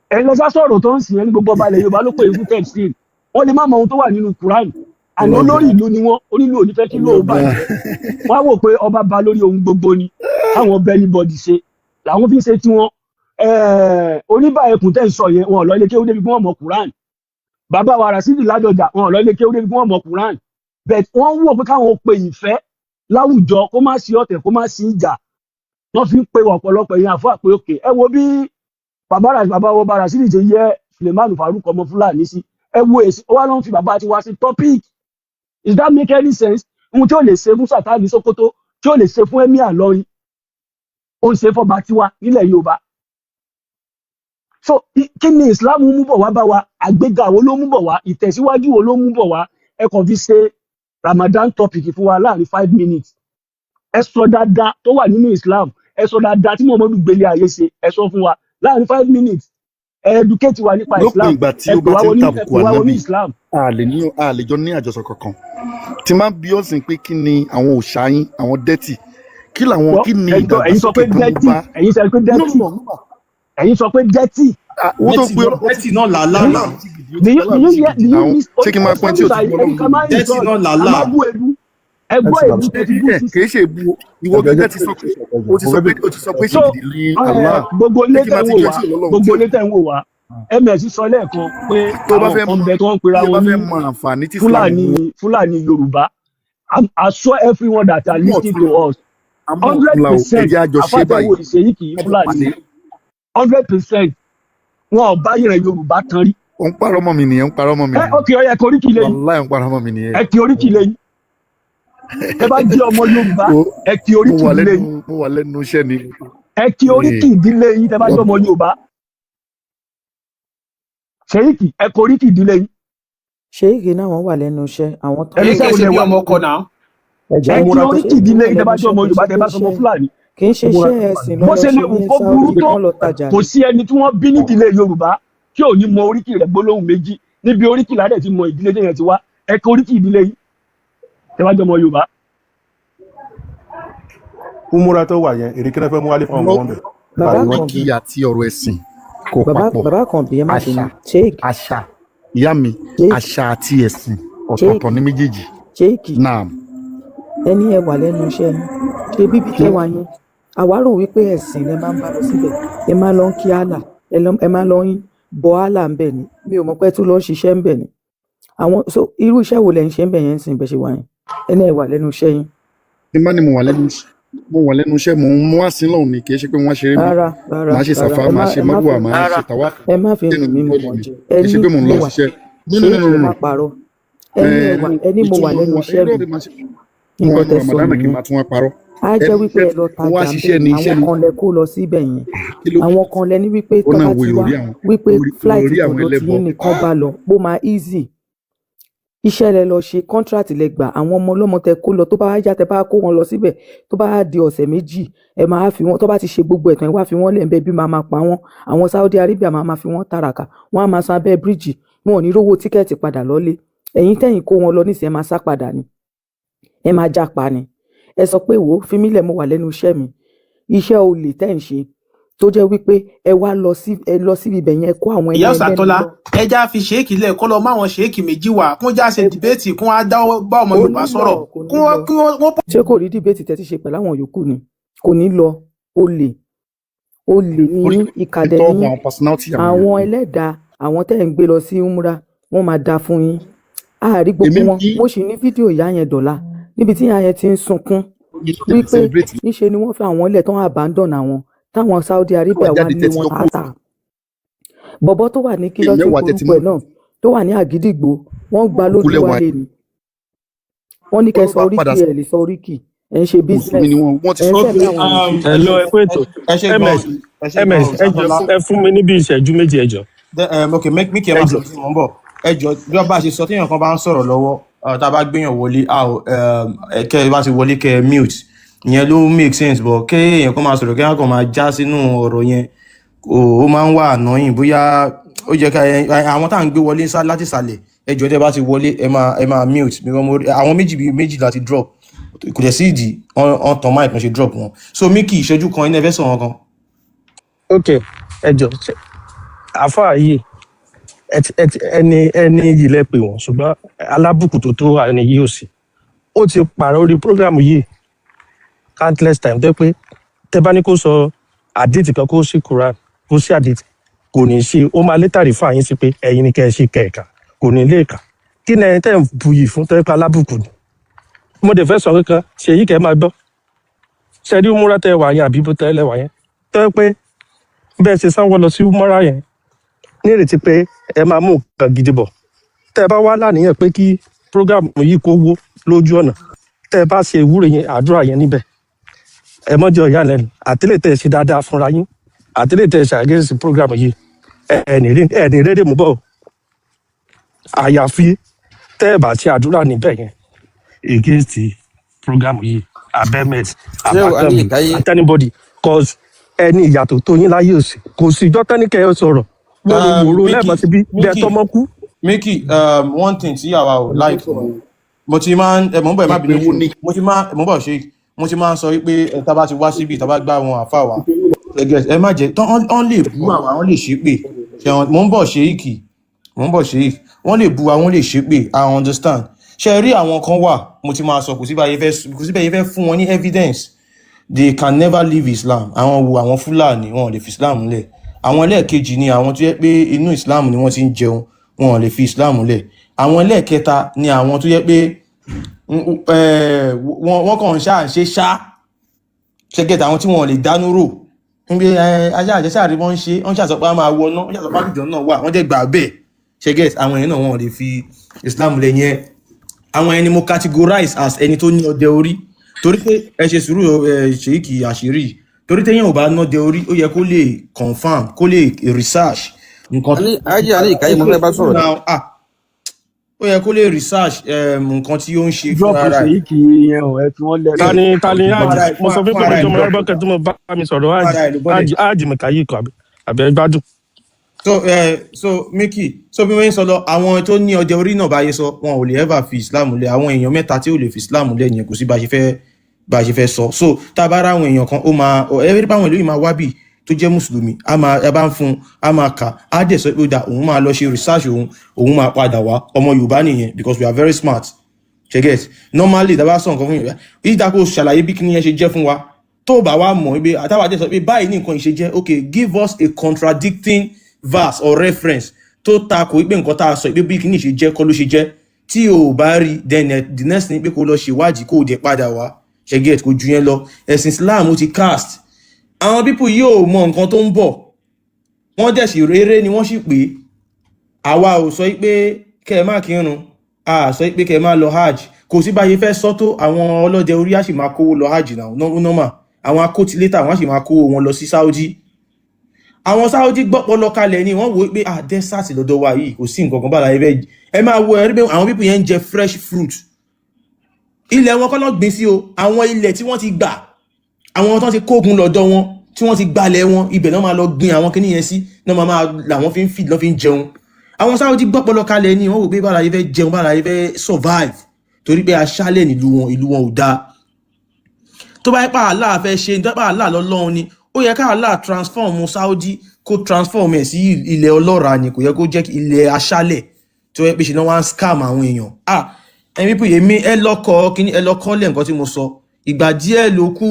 Ẹ lọ sá sọ̀rọ̀ tó ń sìn yẹn ní gbogbo ọba ilẹ̀ Yorùbá ló pè é fún tafsir. Wọ́n lè má mọ ohun tó wà nínú Quran. Àná olórí ìlú ni wọ́n, onílù ò ní fẹ́ kí lóò bàjẹ́. Wọ́n á wò pé ọba ba lórí ohun gbogbo ni, káwọn bẹ anybody ṣe làwọn fi ń ṣe tiwọn. Oníbà ẹkùn tẹ́ ń sọ yẹn, wọn ò lọ ilé kéwú débi pé wọ́n mọ Quran. Bàbá wa Rasidi Ládọjà, wọn ò lọ ilé kéwú débi pé wọ́n mọ Quran, but wọ́n wò pé káwọn pe ìfẹ́ láwùjọ, kó má sí ọ̀tẹ̀, kó má sí ìjà. Wọ́n fi ń pe ọ̀pọ̀lọpọ̀ èèyàn àfọ́ àpé òkè. Ẹ wo bí bàbá wa Rasidi ṣe yẹ Suleiman Farouk ọmọ Fúlàní sí. Ẹ wo èsì ó wá ló ń fi bàbá tiwa sí topic. Does that make any sense? Ohun tí ó lè ṣe fún Sátánì Sókótó, tí ó lè ṣe fún emir lọrin, ó ń ṣe fọba tiwa nílẹ̀ Yorùbá. So kí ni Islam mú bọ̀ wá bá wa? Àgbéga wo ló mú bọ̀ wá? Ìtẹ̀síwájú wo ló mú bọ̀ wá? Ẹ kàn fi ṣe Ramadan topic fún wa láàrin 5 minutes. Ẹ sọ dáadáa tó wà nínú Islam, ẹ sọ dáadáa tí Muhammadu gbélé ayé ṣe, ẹ sọ fún wa láàrin 5 minutes. Ẹ educate wa nípa Lópin Islam. ìgbà tí Ẹ ó pè bá wá ti ń wọnú ẹ tàbùkù pè wá wọnú ànábì, Islam. a lè ní, a lè jọ ní àjọsọ kankan. Tí máa ń bí ọ̀sìn pé kí ni àwọn òòṣà yín, àwọn dẹ́tì, kí làwọn Gbọ́ kí ni ẹjọ́, ẹ̀yin sọ pé ìdàgbàsókè tó ń dirty bá ẹ̀yin sọ pé no dirty. No, no. Ẹ̀yin sọ pé dirty. Owó tó Dirty pé náà, dirty náà làálàá Do you náà. do you do you hear do you miss Ṣé kí n máa pọ́n tí o ti gbọ́ ẹnì kan máa ń Dirty insult náà a làálàá. Máa bú ebu. Ẹ gbọ́ èbú tó ti bú sí. Kì í ṣe èbú. Ìwọ gẹ́gẹ́ ti sọ pé o ti sọ pé o ti sọ pé So ṣègìdì ní Allah. Gbogbo ilé Ṣé kí n tẹ̀ máa ń ti wò jẹ́ wá, sí Ọlọ́run gbogbo tí ilé tẹ̀ ń wò wá, ms sọ lẹ́ẹ̀kan pé tó bá àwọn fẹ́ kan mọ bẹ tí wọ́n ń pera tí o bá wọn ní fẹ́ mọ àǹfààní tí Islam Fúlàní mú Fúlàní Yorùbá. I assure everyone that are mú listening ọ̀tún to us, àmọ́ hundred ọ̀túnla o, ẹ percent jẹ́ àjọ ṣe báyìí. àfàtẹ̀wò ìṣèyí kì í Kájọ Fúlàní. pàdé. 100% wọn ò bá ìran Yorùbá tán rí. Ó ń parọ́ mọ́ mi nìyẹn, ó ń parọ́ mọ́ mi Ẹ nìyẹn. Ok, ọyẹ kí oríkì lẹ́yìn. Wàláhì, ó ń parọ́ mọ́ mi nìyẹn. Ẹ kí oríkì lẹ́yìn. Ẹ bá jẹ́ ọmọ Yorùbá, Wo, ẹ kí mo oríkì wà ìdílé lẹ́nu yín. Mo wà lẹ́nu iṣẹ́ ni. Ẹ kí oríkì ìdílé yín tẹ bá jẹ́ ọmọ Yorùbá. Ṣèyíkì, ẹ kí oríkì ìdílé yín. Ṣéèkì náà, wọ́n wà lẹ́nu iṣẹ́ àwọn tó Ẹnu Ẹ̀yin iṣẹ́ kẹ́ wo ṣe lẹ bí wà? ọmọ ọkọ náà. Ẹjọ́ Ẹ kí Múra tó oríkì ṣéèkì ìdílé wà yín tẹ bá lẹ́nu jẹ́ iṣẹ́, ọmọ kì í Yorùbá, ṣe tẹ pé bá sọmọ iṣẹ́ Fúlàní. Kì í ṣe Umura iṣẹ́ tó wà ẹ̀sìn Bó lọ́ lọ ṣe ṣe lè wù ní kó burú Saudi, tó, wọ́n lọ tajà kò ni. sí ẹni tí wọ́n bí nídìílé Yorùbá tí ò ní mọ oríkì rẹ̀ gbólóhùn méjì. Níbi oríkì ládẹ̀ ti mọ ìdílé téèyàn ti wá. Ẹ kọ oríkì ìdílé yìí tẹ́wájú ọmọ Yorùbá. Umura tó wà yẹn, èrè kí ló fẹ́ mú wálé fún ọmọ wọn bẹ̀. Bàbá Pariwo. Àkànbí, Oríkì àti ọ̀rọ̀ ẹ̀sìn kò bàbá papọ̀. bàbá Àkànbí, ẹ má Àṣà, bínú. Sheik, àṣà, ìyá mi, Sheik, àṣà àti ẹ̀sìn Sheik, ọ̀tọ̀ọ̀tọ̀ ní méjèèjì. Sheik, Naam. ẹni ẹ wà lẹ́nu iṣẹ́ yín, ṣe bíbí tẹ́ wá yẹn, àwa rò wípé ẹ̀sìn lẹ máa ń bá lọ síbẹ̀, ẹ máa lọ ń kí Allah, ẹ máa lọ ń bọ Allah ń bẹ̀ ni. Mi ò mọ̀ pé ẹ tún lọ ń ṣiṣẹ́ ń bẹ̀ ni. Àwọn so irú iṣẹ́ wo lẹ ń ṣe ń bẹ̀ yẹn ń sìn bẹ́ ṣe wà yẹn? Ẹni ẹ wà lẹ́nu iṣẹ́ yín. Ní bá ní mo wà lẹ́nu iṣẹ́, mo ń mú wá sí lọ́hùn ni, kì í ṣe pé wọ́n ṣeré mi. Rárá, rárá, Màá ṣe rárá, sàfà, ẹ má màá ṣe ẹ má márùwà, fi màá ṣe tàwáfù ẹ má fi nínú nù mí, mo ìlú mọ̀ mi. jẹ. Kì í ṣe Ẹni pé mò ń mo lọ wà ṣiṣẹ́. No, no, Sheik, no, no, ẹ no. má parọ́. Ẹni ẹ wà ẹni mo wà Ìtumọ̀ lẹ́nu wa iṣẹ́ irọ́ mi, ni màá ṣe. Mo wà nǹkan ní tẹ́ sọ Ramadan kí n nìyẹn. máa tún wá parọ́. Á jẹ́ Ẹnu wípé iṣẹ́ ẹ lọ mo wá tajà ń ṣiṣẹ́ bẹ̀ ni ni, iṣẹ́ àwọn ni. kan lẹ kó lọ síbẹ̀ yẹn. Kí ló Àwọn kan lẹ ní wípé ó tó náà bá wo ti wá ìròrí àwọn wípé flight ìròrí àwọn tọ̀dọ̀ ẹlẹ́bọ. tiyín nìkan bá lọ, bó máa easy. Iṣẹ́ lẹ lọ ṣe, contract lẹ gbà, àwọn ọmọ ọlọ́mọ tẹ kó lọ, tó bá wá yá tẹ bá kó wọn lọ síbẹ̀, tó bá di ọ̀sẹ̀ 2, ẹ máa fi wọn, tó bá ti ṣe gbogbo ẹ̀tàn, ẹ wá fi wọ́n lẹ̀ ń bẹ bí máa máa pa wọ́n. Àwọn Saudi Arabia máa máa fi wọ́n tàràkà, wọ́n á máa san abẹ́ bíríìjì, wọn ò ní rówó ticket padà lọ́lé. Ẹ̀yin tẹ̀yìn kó wọn lọ nísìnyí, ẹ máa sá padà ni, ẹ máa jápa ni. Ẹ sọ pé wò ó, fi mí lẹ̀, mo wà lẹ́nu iṣẹ́ mi. Iṣẹ́ olè tẹ́ ń ṣe tó jẹ́ wípé ẹ wá lọ sí, ẹ lọ síbi ibẹ̀ yẹn, kó àwọn ẹni Ìyá ẹlẹ́ni Ọ̀sàtọ́lá, lọ. ẹ já fi ṣéèkì lẹ̀ kó lọ mú àwọn ṣéèkì méjì wá kó já ṣe Ẹ debate, kó wá dá bá ọmọ kò Yorùbá ní lọ, sọ̀rọ̀, kò ní kí wọ́n lọ. kí wọ́n wọ́n Ṣé kò rí debate tẹ́ ti ṣe pẹ̀lú àwọn yòókù ni? Kò ní lọ. Olè, olè ní Orí yín, ìkàdẹ̀ tọ́ ní yín. àwọn personality àwọn Àwọn yòókù. ẹlẹ́dàá àwọn tẹ́ ẹ̀ ń gbé lọ sí umra, wọ́n máa da fún yín. Àárí gbogbo Èmi ń wọn. bí Mo sì ní fídíò ìyá yẹn dọ̀la níbi tí ìyá yẹn ti ń sunkún wípé celebrate níṣe ni wọ́n fi àwọn ilẹ̀ tán abandon àwọn, táwọn Saudi wà Arabia wá jáde lé tẹ́tí wọn lọ kúrò tààtà. Bọ̀bọ́ tó wà ní kí ló ti ń mẹ́wàá tẹ́tí porúkọ mú ẹ̀ náà tó wà ní Àgídìgbò, wọ́n gbá lójú kúlẹ̀ wá wálé ni. Wọ́n ní kẹ́ sọ bá oríkì, padà ẹ̀ lè sọ oríkì, ẹ̀ ń ṣe mùsùlùmí business, ni wọ́n, wọ́n ti ẹ̀ ń sọ. fẹ̀mí Okay, àwọn èèyàn ṣe Hello, ẹ business. kú ètò. Ẹ ṣe gan, Ms ẹ ṣe gan, ms, ẹ jọ, Ọ̀sàtọ́lá. ẹ fún mi níbi ìṣẹ́jú 2, ẹ jọ. Okay, make ẹ Ẹ máa jọ. sọ̀rọ̀ sí, mò ń bọ̀. Ẹ jọ, bí wọ́n bá ṣe sọ, téèyàn kan bá ń sọ̀rọ̀ lọ́wọ́, tá a bá gbéyàn wọlé, a ò ẹ kẹ́ ẹ bá ti wọlé, kẹ́ ẹ mute. Ìyẹn ló make sense, but kẹ́ èèyàn kan máa sọ̀rọ̀, kẹ́ èèyàn kan máa já sínú ọ̀rọ̀ yẹn, ó máa ń wà annoying. Bóyá ó jẹ́ ká àwọn tá à ń gbé wọlé sá láti ìsàlẹ̀, ẹ jọ̀ọ́, tẹ́ bá ti wọlé, ẹ máa mute. Because àwọn méjì bíi méjì láti drop, kò dẹ̀ sí ìdí ọ̀n tàn mic kan ṣe drop wọn. So Mickey, ìṣẹ́jú kan iná ẹ fẹ́ sọ̀rọ̀ kan. Ok, ẹ jọ, àáfàá yìí, ẹni yìí lẹ pè wọ́n, ṣùgbọ́n alábùkù tó tó ẹni yìí ò sí. Ó ti pààrọ̀ orí program yìí countless time, tó pé tẹ bá ní kó sọ àdìtì kan, kó sí Quran, kó sí àdìtì, kò ní í ṣe. Ó máa létà rí fún àyín sí pé ẹ̀yin ni kẹ́ ẹ ṣe kẹ̀ẹ̀ka, kò ní lè kà. Kí ni ẹni tẹ́ ń buyì fún tẹ́ pé alábùkù ni? Mo dẹ̀ fẹ́ sọ kankan, ṣèyí kẹ́ máa gbọ́. Ṣe rí múra tẹ́ wà yẹn àbí bó tẹ́ lẹ́wà yẹn, tẹ́ pé bẹ́ẹ̀ ṣe sanwó lọ sí múra yẹn ní ìrètí pé ẹ máa mú nǹkan gidi bọ̀, tẹ́ ẹ bá wá láníyàn pé kí program yìí kó wó lójú ọ̀nà, tẹ́ ẹ bá ṣe ìwúre yẹn, àdúrà yẹn níbẹ̀, ẹ mọ́jọ ìyá lẹ́nu àtìlẹ́ tẹ́ ẹ ṣe dáadáa fúnra yín, àtìlẹ́ tẹ́ ẹ ṣe àgẹ́sì program yìí, ẹ ní rédè mú bọ̀ o. Àyàfi tẹ́ ẹ bá ṣe àdúrà níbẹ̀ yẹn against program yìí, abẹ́mẹ̀t Ṣé o àbákànbí Alíyìnkáyé? àti anybody, cause ẹni ìyàtọ̀ tó yín láyé òsì kò sí ìjọ tẹ́nìkẹ́ ẹ sọ̀rọ̀ wọ́n wòrò Mickey, lẹ́ẹ̀mọ́ sí bí bẹ́ẹ̀ Mickey, tọmọ kú. Mickey, one thing tí àwa ò like ni, mo ti máa ń mò ń bọ̀, ẹ má bínú. Ìpè wo ni? Mo ti máa, mò ń bọ̀, ṣe mo ti máa ń sọ wípé ẹ tá bá ti wá síbi, tá bá gbá àwọn àfa wa, ẹ get, ẹ má jẹ́ tán ọ́n lè bú àwa, wọ́n lè ṣépè. Ṣẹ̀wọ̀n, mò ń bọ̀ ṣéèkì, mò ń bọ̀ ṣéèkì, wọ́n lè bú wa, wọ́n lè ṣépè, I understand. Ṣe rí àwọn kan wà, mo ti máa sọ, kò sí báyé fẹ́ fún wọn ní evidence, they can never leave Islam. Àwọn wo? Àwọn Fúlàní, wọn ò lè fi Islam lẹ̀. Àwọn ẹlẹ́ẹ̀kejì ni àwọn tó yẹ pé inú Islam ni wọ́n ti ń jẹun, wọn ò lè fi Islam lẹ̀. Àwọn ẹlẹ́ẹ̀kẹta ni àwọn tó yẹ pé wọ́n kàn ń ṣáà ń ṣe ṣá ṣẹ́gẹ̀tà, àwọn tí wọn ò lè dánú rò níbi ajá àjẹsáàrí wọ́n ń ṣe, wọ́n ṣàṣọ pé a máa wọná, wọ́n ṣàṣọ pé àlùjọ náà wà, wọ́n jẹ́ gbà bẹ́ẹ̀. Ṣẹ́gẹ̀t, àwọn yẹn náà, wọn ò lè fi Islam lẹ̀ yẹn. Àwọn ẹni mo categorize as ẹni tó ní ọdẹ orí, torí pé ẹ ṣe sùúrù, ẹ ṣèkì àṣírí, torí téèyàn ò bá nọdẹ orí, ó yẹ kó lè confirm, kó lè research nǹkan. Ali Ají Alíyìnkáyé, mo fẹ́ bá sọ̀rọ̀ ni. Now, ah, Ó yẹ kó lè research nǹkan tí ó ń ṣe Drop fúnra rẹ̀. Ṣèyíkì yẹn o, ẹ fi wọ́n lẹ̀. Ta ni Fún hajj ara ẹ̀ mo sọ fún fún pé ara ẹ̀ mo jọmọ ló lárúbá kan tó mo bá mi sọ̀rọ̀ fún hajj. ara ẹ̀ ló bọ́lẹ̀. Hajj, hajj mẹ̀káyì kọ àbí ẹ gbádùn. So Mickey, so bí wọ́n ń sọ lọ, àwọn tó ní ọjọ́ orí náà báyé sọ, wọn ò lè ever fi Islam lẹ̀. Àwọn èèyàn mẹ́ta tí ò lè fi Islam lẹ̀ yẹn, kò sí bá a ṣe fẹ́ sọ. So tá a bá ráwọn èèyàn kan, ó máa ẹ rí báwọn ìlú yìí máa wá bì tó jẹ́ mùsùlùmí, a máa ẹ bá ń fún un, a máa kà á, dẹ̀ sọ pé ó dà, òun máa lọ ṣe research, òun máa padà wá. Ọmọ Yorùbá nìyẹn, because we are very smart. Ṣe get? Normally, tá a bá sọ nǹkan fún Yorùbá yìí, kó ṣàlàyé bí kíní yẹn ṣe jẹ́ fún wa, tó bá wá mọ̀ wípé àtàwọn àti sọ pé báyìí ní nǹkan ìṣe jẹ́, okay, give us a contradicting verse or reference tó takò wípé nǹkan tá a sọ pé bí kíní ṣe jẹ́ kọ́ ló ṣe jẹ́. Tí o ò bá rí, then the next thing pé kó lọ ṣèwádìí, kó o dẹ̀ padà wá. Ṣe get? Kó ju yẹn lọ. Ẹ̀sìn Islam, ó ti cast. Àwọn people yóò mọ nǹkan tó ń bọ̀, wọ́n dẹ̀ sì rere ni wọ́n sì pé àwa ò sọ pé kẹ́ ẹ má kírun, a sọ pé kẹ́ ẹ má lọ hajj. Kò sí bá ṣe fẹ́ sọ tó, àwọn ọlọ́dẹ orí á sì máa kówó lọ hajj náà. Normal, àwọn akótilétà, wọ́n á sì máa kówó wọn lọ sí Saudi. Àwọn Saudi gbọ́pọlọ kalẹ̀ ni wọ́n wò ó pé, ah, desert lọ́dọ̀ wa yìí, kò sí nǹkan kan bá láyé fẹ́. Ẹ máa wo, ẹ rí pé àwọn people yẹn ń jẹ fresh fruit. Ilẹ̀ wọn kọ́ lọ́ gbìn sí o. Àwọn ilẹ̀ tí wọ́n ti gbà, àwọn tó ti kógun lọ́dọ̀ wọn, tí wọ́n ti gbalẹ̀ wọn, ibẹ̀ náà máa lọ gbin àwọn kinní yẹn sí náà, máa làwọn fi ń feed, lọ́ fi ń jẹun. Àwọn Saudi gbọ́pọlọ kalẹ̀ ni wọ́n wò pé bára yìí fẹ́ jẹun, bára yìí fẹ́ survive, torí pé aṣálẹ̀ nílùú wọn, ìlú wọn ò dáa. Tó bá yẹ pé Allah fẹ́ ṣe, tó bá Allah lọ́lọ́run ni, ó yẹ ká Allah transform Saudi, kó transform ẹ̀ sí ilẹ̀ ọlọ́ràá ni. Kò yẹ kó jẹ́ ilẹ̀ aṣálẹ̀ tí ó yẹ pé ṣe náà wá ń scam àwọn èèyàn. Ah, ẹ̀yin people, èmi ẹ lọ́kọ̀ kíní, ẹ lọ́kọ́ lẹ̀. Nǹkan tí mo sọ, ìgbà díẹ̀ ló kù.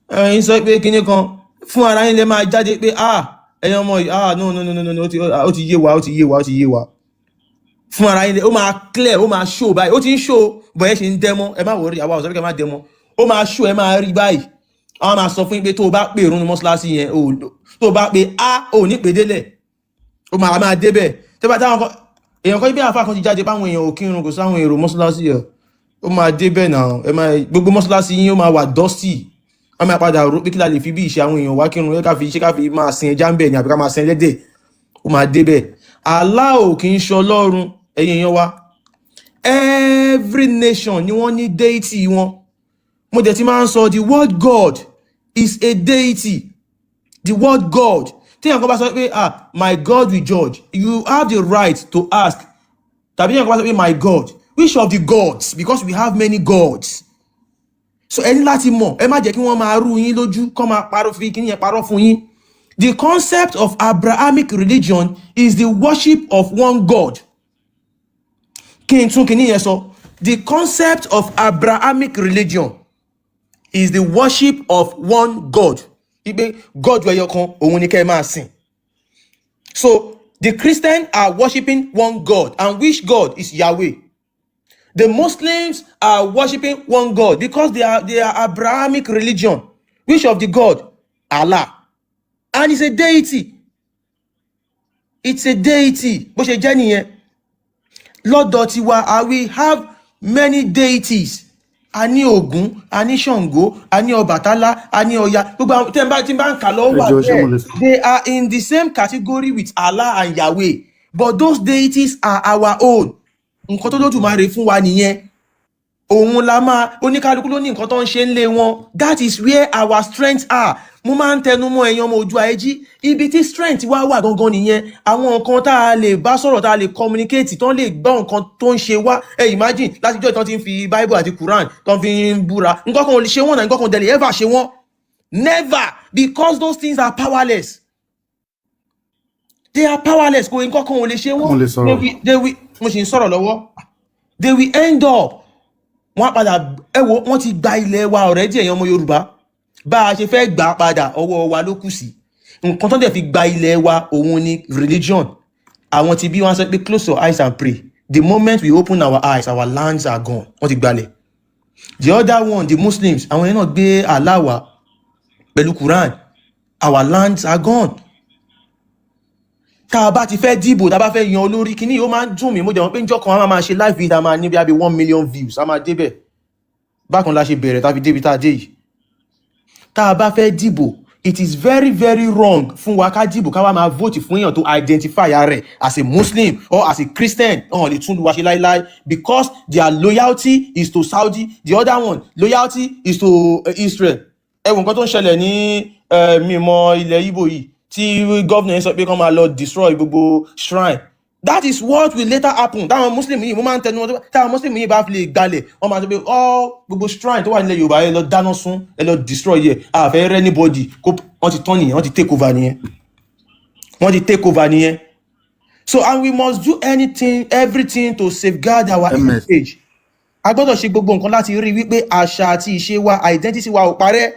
Ẹ̀yin sọ pé kíní kan fún ara yín lè máa jáde pé, ah, ẹ̀yin ọmọ yìí, ah, no, no, no, no, no, ó ti yé wa, ó ti yé wa, ó ti yé wa. Fún ara yín lè ó máa clear, ó máa show báyìí. Ó ti ń show bọ̀, ẹ ṣe ń dẹ́mọ́. Ẹ má worry, àwa ò sọ pé kẹ́ má dẹ́mọ́. Ó máa show, ẹ máa rí báyìí. Àwọn máa sọ fún yín pé tó o bá pè irun ní mọ́ṣáláṣí yẹn, tó o bá pè á, ò ní pè délẹ̀, ó máa débẹ̀. Tó bá táwọn kan èèyàn kan bí àfa kan ti jáde báwọn èèyàn ò kírun, kò sáwọn èrò mọ́ṣáláṣí yẹn, ó máa débẹ̀ náà. Ẹ máa gbogbo mọ́ṣáláṣí yín, ó máa wà dusty. Wọ́n máa padà rò pé kí la lè fi bí ìṣe àwọn èèyàn wá kírun ẹ, ká fi ṣe, ká fi máa sin ẹja ń bẹ̀ ni, àbí ká máa sin ẹlẹ́dẹ̀. Ó máa débẹ̀. Allah ò kì í ṣe ọlọ́run. Ẹ̀yin èèyàn wa, every nation ni wọ́n ní deity wọn. Mo dẹ̀ ti máa ń sọ, the word God is a deity. The word God, tí èèyàn kan bá sọ pé, "Ah, my God will judge," you have the right to ask. Tàbí èèyàn kan bá sọ pé, "My God," which of the gods? Because we have many gods. So ẹ ní láti mọ̀. Ẹ má jẹ́ kí wọ́n máa rú yín lójú, kọ́ máa parọ́, fi kí yẹn parọ́ fún yín. The concept of Abrahamic religion is the worship of one God. Kí n tún kíní yẹn sọ: the concept of Abrahamic religion is the worship of one God, wípé God ẹyọ kan, òun ni kẹ́ ẹ máa sìn. So the Christians are worshiping one God, and which God is Yahweh. The Muslims are worshiping one God because they are Abrahamic religion. Which of the God? Allah. And it's a deity. It's a deity. Bó ṣe jẹ́ nìyẹn. Lọ́dọ̀ tiwa, we have many deities. A ní Ògún, a ní Ṣàngó, a ní Ọbàtálá, a ní Ọya. Gbogbo àwọn tí n bá tí n bá ń kà lọ́wọ́ Ẹ wà jọ̀ọ́, ṣé mo bẹ́ẹ̀. lè sọ? They are in the same category with Allah and Yahweh. But those deities are our own. Nǹkan tó Lódùmarè fún wa nìyẹn. Òun la máa oníkálukú ló ní nǹkan tó ń ṣe ń lé wọn. That is where our strengths are. Mo máa ń tẹnu mọ́, ẹ̀yin ọmọ ojú ayé jí, ibi tí strength wa wà gangan nìyẹn. Àwọn nǹkan tá a lè bá sọ̀rọ̀, tá a lè communicate, tó ń lè gbọ́ nǹkan tó ń ṣe wá. Ẹ imagine, látijọ́ ìtàn ti ń fi Bible àti Quran tó ń fi ń búra, nǹkan kan ò lè ṣe wọ́n náà, nǹkan kan ò dẹ̀ lè ever ṣe wọ́n, never, because those things are powerless. They are powerless. Kò, nǹkan kan ò lè ṣe Mo wọ́n. lè They sọ̀rọ̀? will, they will. Mo sì ń sọ̀rọ̀ lọ́wọ́. They will end up, wọ́n á padà, ẹ wo, wọ́n ti gba ilẹ̀ wa already. Ẹ̀yin ọmọ Yorùbá, bá a ṣe fẹ́ gbà á padà, ọwọ́ wa ló kù sí. Nǹkan tó dẹ̀ fi gba ilẹ̀ wa, òun ni religion. Àwọn tí bí wọ́n sọ pé, "Close your eyes and pray." The moment we open our eyes, our lands are gone. Wọ́n ti gbalẹ̀. The other one, the Muslims, àwọn yẹn náà gbé Allah wá pẹ̀lú Quran. Our lands are gone. Tá a bá ti fẹ́ dìbò, tá a bá fẹ́ yan olórí, kíní ó máa ń dùn mí. Mo jẹ́ wọn pé njọ́ kan a máa ṣe live video, a máa ní bí i 1 million views, a máa débẹ̀. Bákan la ṣe bẹ̀rẹ̀ tá a fi débi tá a dé yìí. Tá a bá fẹ́ dìbò, It is very, very wrong fún wa ká dìbò, ká wá máa vote fún èèyàn tó identify ara rẹ̀ as a Muslim or as a Christian. Ọ̀hún lè tún lu wa ṣe láíláí, because their loyalty is to Saudi, the other one loyalty is to Israel. Ẹ wo nǹkan tó ń ṣẹlẹ̀ ní mímọ ilẹ̀ Ìgbò yìí, tí governor yẹn sọ pé kán máa lọ destroy gbogbo shrine. That is what will later happen. Táwọn Muslim yìí, mo máa ń tẹnu wọn, táwọn Muslim yìí bá fi lè gbalẹ̀, wọ́n máa sọ pé all gbogbo shrine tó wà nílẹ̀ Yorùbá, ẹ lọ dáná sun, ẹ lọ destroy yẹ, àfẹ́ rẹ́ anybody kó. Wọ́n ti tán nìyẹn, wọ́n ti take over nìyẹn, wọ́n ti take over nìyẹn. So, and we must do anything, everything to safeguard our ms heritage. A gbọ́dọ̀ ṣe gbogbo nǹkan láti rí wípé àṣà àti ìṣe wa, identity wa ò parẹ́.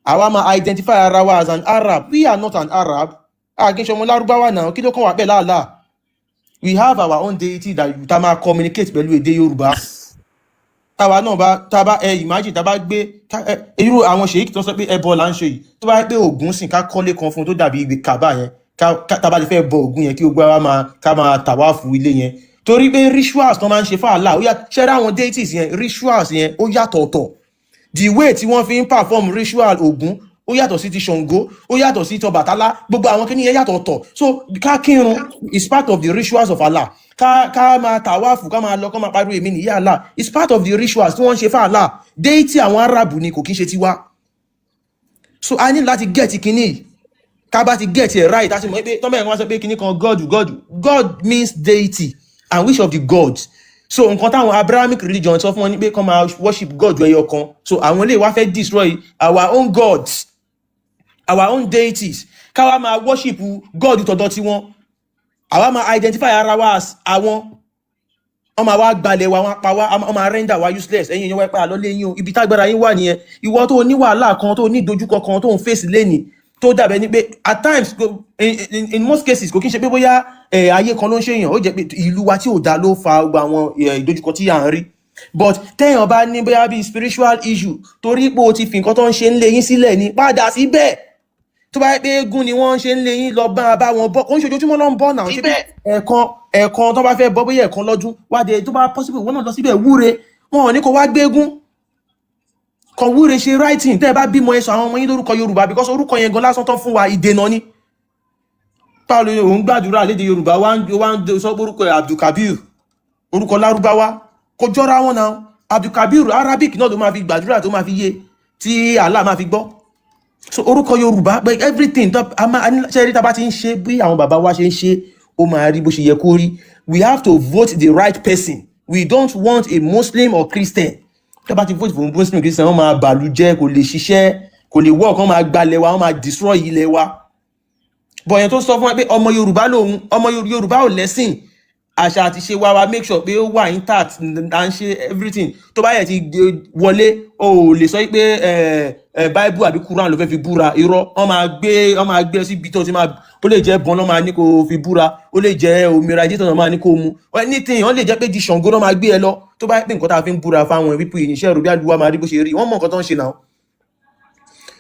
Àwa máa identify ara wa as an Arab. We are not an Arab. A kì í ṣe ọmọ Lárúbáwá náà. Kí ló kàn wá pẹ̀ láàlá? We have our own deity that tá máa communicate pẹ̀lú èdè Yorùbá. Táwa náà bá tá bá ẹ imagine, tá bá gbé irú àwọn ṣèyí tó sọ pé ẹbọ là ń ṣe yìí, tó bá yẹ pé Ògún sìn, ká kọ́lé kan fún un tó dàbí ibi kàbá yẹn, tá bá ti fẹ́ bọ Ògún yẹn, kí gbogbo wa máa ká máa tàwáàfù ilé yẹn, torí pé rituals tó máa ń ṣe fáàlà ó yà. Ṣẹ́rẹ́ àwọn deities yẹn, rituals yẹn ó yàtọ̀ ọ̀tọ̀. The way tí wọ́n fi ń perform ritual Ògún ó yàtọ̀ sí ti Ṣàngó, ó yàtọ̀ sí ti Ọbàtálá. Gbogbo àwọn kìíní yẹn yàtọ̀ ọ̀tọ̀. So ká kírun is part of the rituals of Allah. Ká máa tàwáàfù, ká máa lọ, ká máa pariwo "Èmi nìyí Allah" is part of the rituals tí wọ́n ń ṣe fún Allah. Deity àwọn Arab ni, kò kí ń ṣe tiwa. So a ní láti get kìíní yìí. Ká bá ti get it right, a ti mọ̀ pé tọ́mọ̀ ẹ̀ wọ́n sọ pé kìíní kan God, God, God means deity, and which of the gods? So nǹkan táwọn Abrahamic religion sọ fún wọn ni pé kán máa worship God ẹyọ kan. So àwọn eléyìí wá fẹ́ destroy our own gods, our own deities, káwa máa worship God tọ̀dọ̀ tiwọn. Àwa máa identify ara wa as àwọn. Wọ́n máa wá gbalẹ̀ wa, wọ́n á pa wá, wọ́n máa render wa useless. Ẹ̀yin èèyàn wá pé àlọ́ lẹ́yìn o, ibi tágbára yín wà nìyẹn. Ìwọ tó ní wàhálà kan, tó ní ìdojúkọ kan tó ń fèsì lẹ́nìí, tó dàbẹ̀ ni pé at times, in most cases, kò kí n ṣe pé bóyá ayé kan ló ń ṣèyàn, ó jẹ́ pé ìlú wa tí ò dáa ló fa gbogbo àwọn ìdojúkọ tí à ń rí. But téèyàn bá ní bóyá bíi spiritual issue, torí pé o ti fi nǹkan tó ń ṣe ń lé yín sílẹ̀ ní, padà síbẹ̀. Tó bá yẹ pé eégún ni wọ́n ń ṣe ń lé yín, lọ bá wọn bọ́. Kò ń ṣe ojoojúmọ́ ló ń bọ́ náà. Ṣe bí ẹ̀ẹ̀kan ẹ̀ẹ̀kan tó bá fẹ́ bọ́, bóyá ẹ̀ẹ̀kan lọ́dún wádìí, tó bá possible, wọ́n náà lọ síbẹ̀ wúre. Wọn ò ní kó wá gbégún kan wúre, ṣe writing. Tẹ́ ẹ bá bímọ, ẹ sọ àwọn ọmọ yín lórúkọ Yorùbá, because orúkọ yẹn gan lásán tán fún wa, ìdènà ni. Báwo ni òun gbàdúrà lédè Yorùbá, wá ń sọ pé orúkọ ẹ̀ Abdulkabir, orúkọ Lárúbáwá? Kò jọra wọn náà. Abdulkabir, Arabic náà ló máa fi gbàdúrà tó máa fi yé, tí Allah máa fi gbọ́. So orúkọ Yorùbá pé everything tó a máa ṣe rí, tá a bá ti ń ṣe bí àwọn bàbá wa ṣe ń ṣe, ó máa rí bó ṣe yẹ kó rí. We have to vote the right person. We don't want a Muslim or Christian. Tó bá ti vote for Muslim, Christian, wọ́n máa bàlú jẹ́, kò lè ṣiṣẹ́, kò lè work, wọ́n máa gbalẹ̀ wa, wọ́n máa destroy ilẹ̀ wa. Bọ̀yẹn tó sọ fún wa pé ọmọ Yorùbá lòun, ọmọ Yorùbá ò lẹ́sìn, àṣà àti ṣe wa wa make sure pé ó wà intact, à ń ṣe everything. Tó bá yẹ ti wọlé, o ò lè sọ pé ẹ ẹ Bible àbí Quran ló fẹ́ fi búra. Irọ́. Wọ́n máa gbé síbi tó ti máa, ó lè jẹ́ bọ́n lọ́ máa ní kó fi búra, ó lè jẹ́ omira jíjẹ́ tó máa ní kó mu, anything. Wọ́n lè jẹ́ pé di Ṣàngó náà máa gbé ẹ lọ. Tó bá yẹ pé nǹkan tá a fi ń búra fáwọn wípé ìníṣẹ́ ìròbí àdúrà máa rí bó ṣe rí, wọ́n mọ̀ nǹkan tó ń ṣe náà.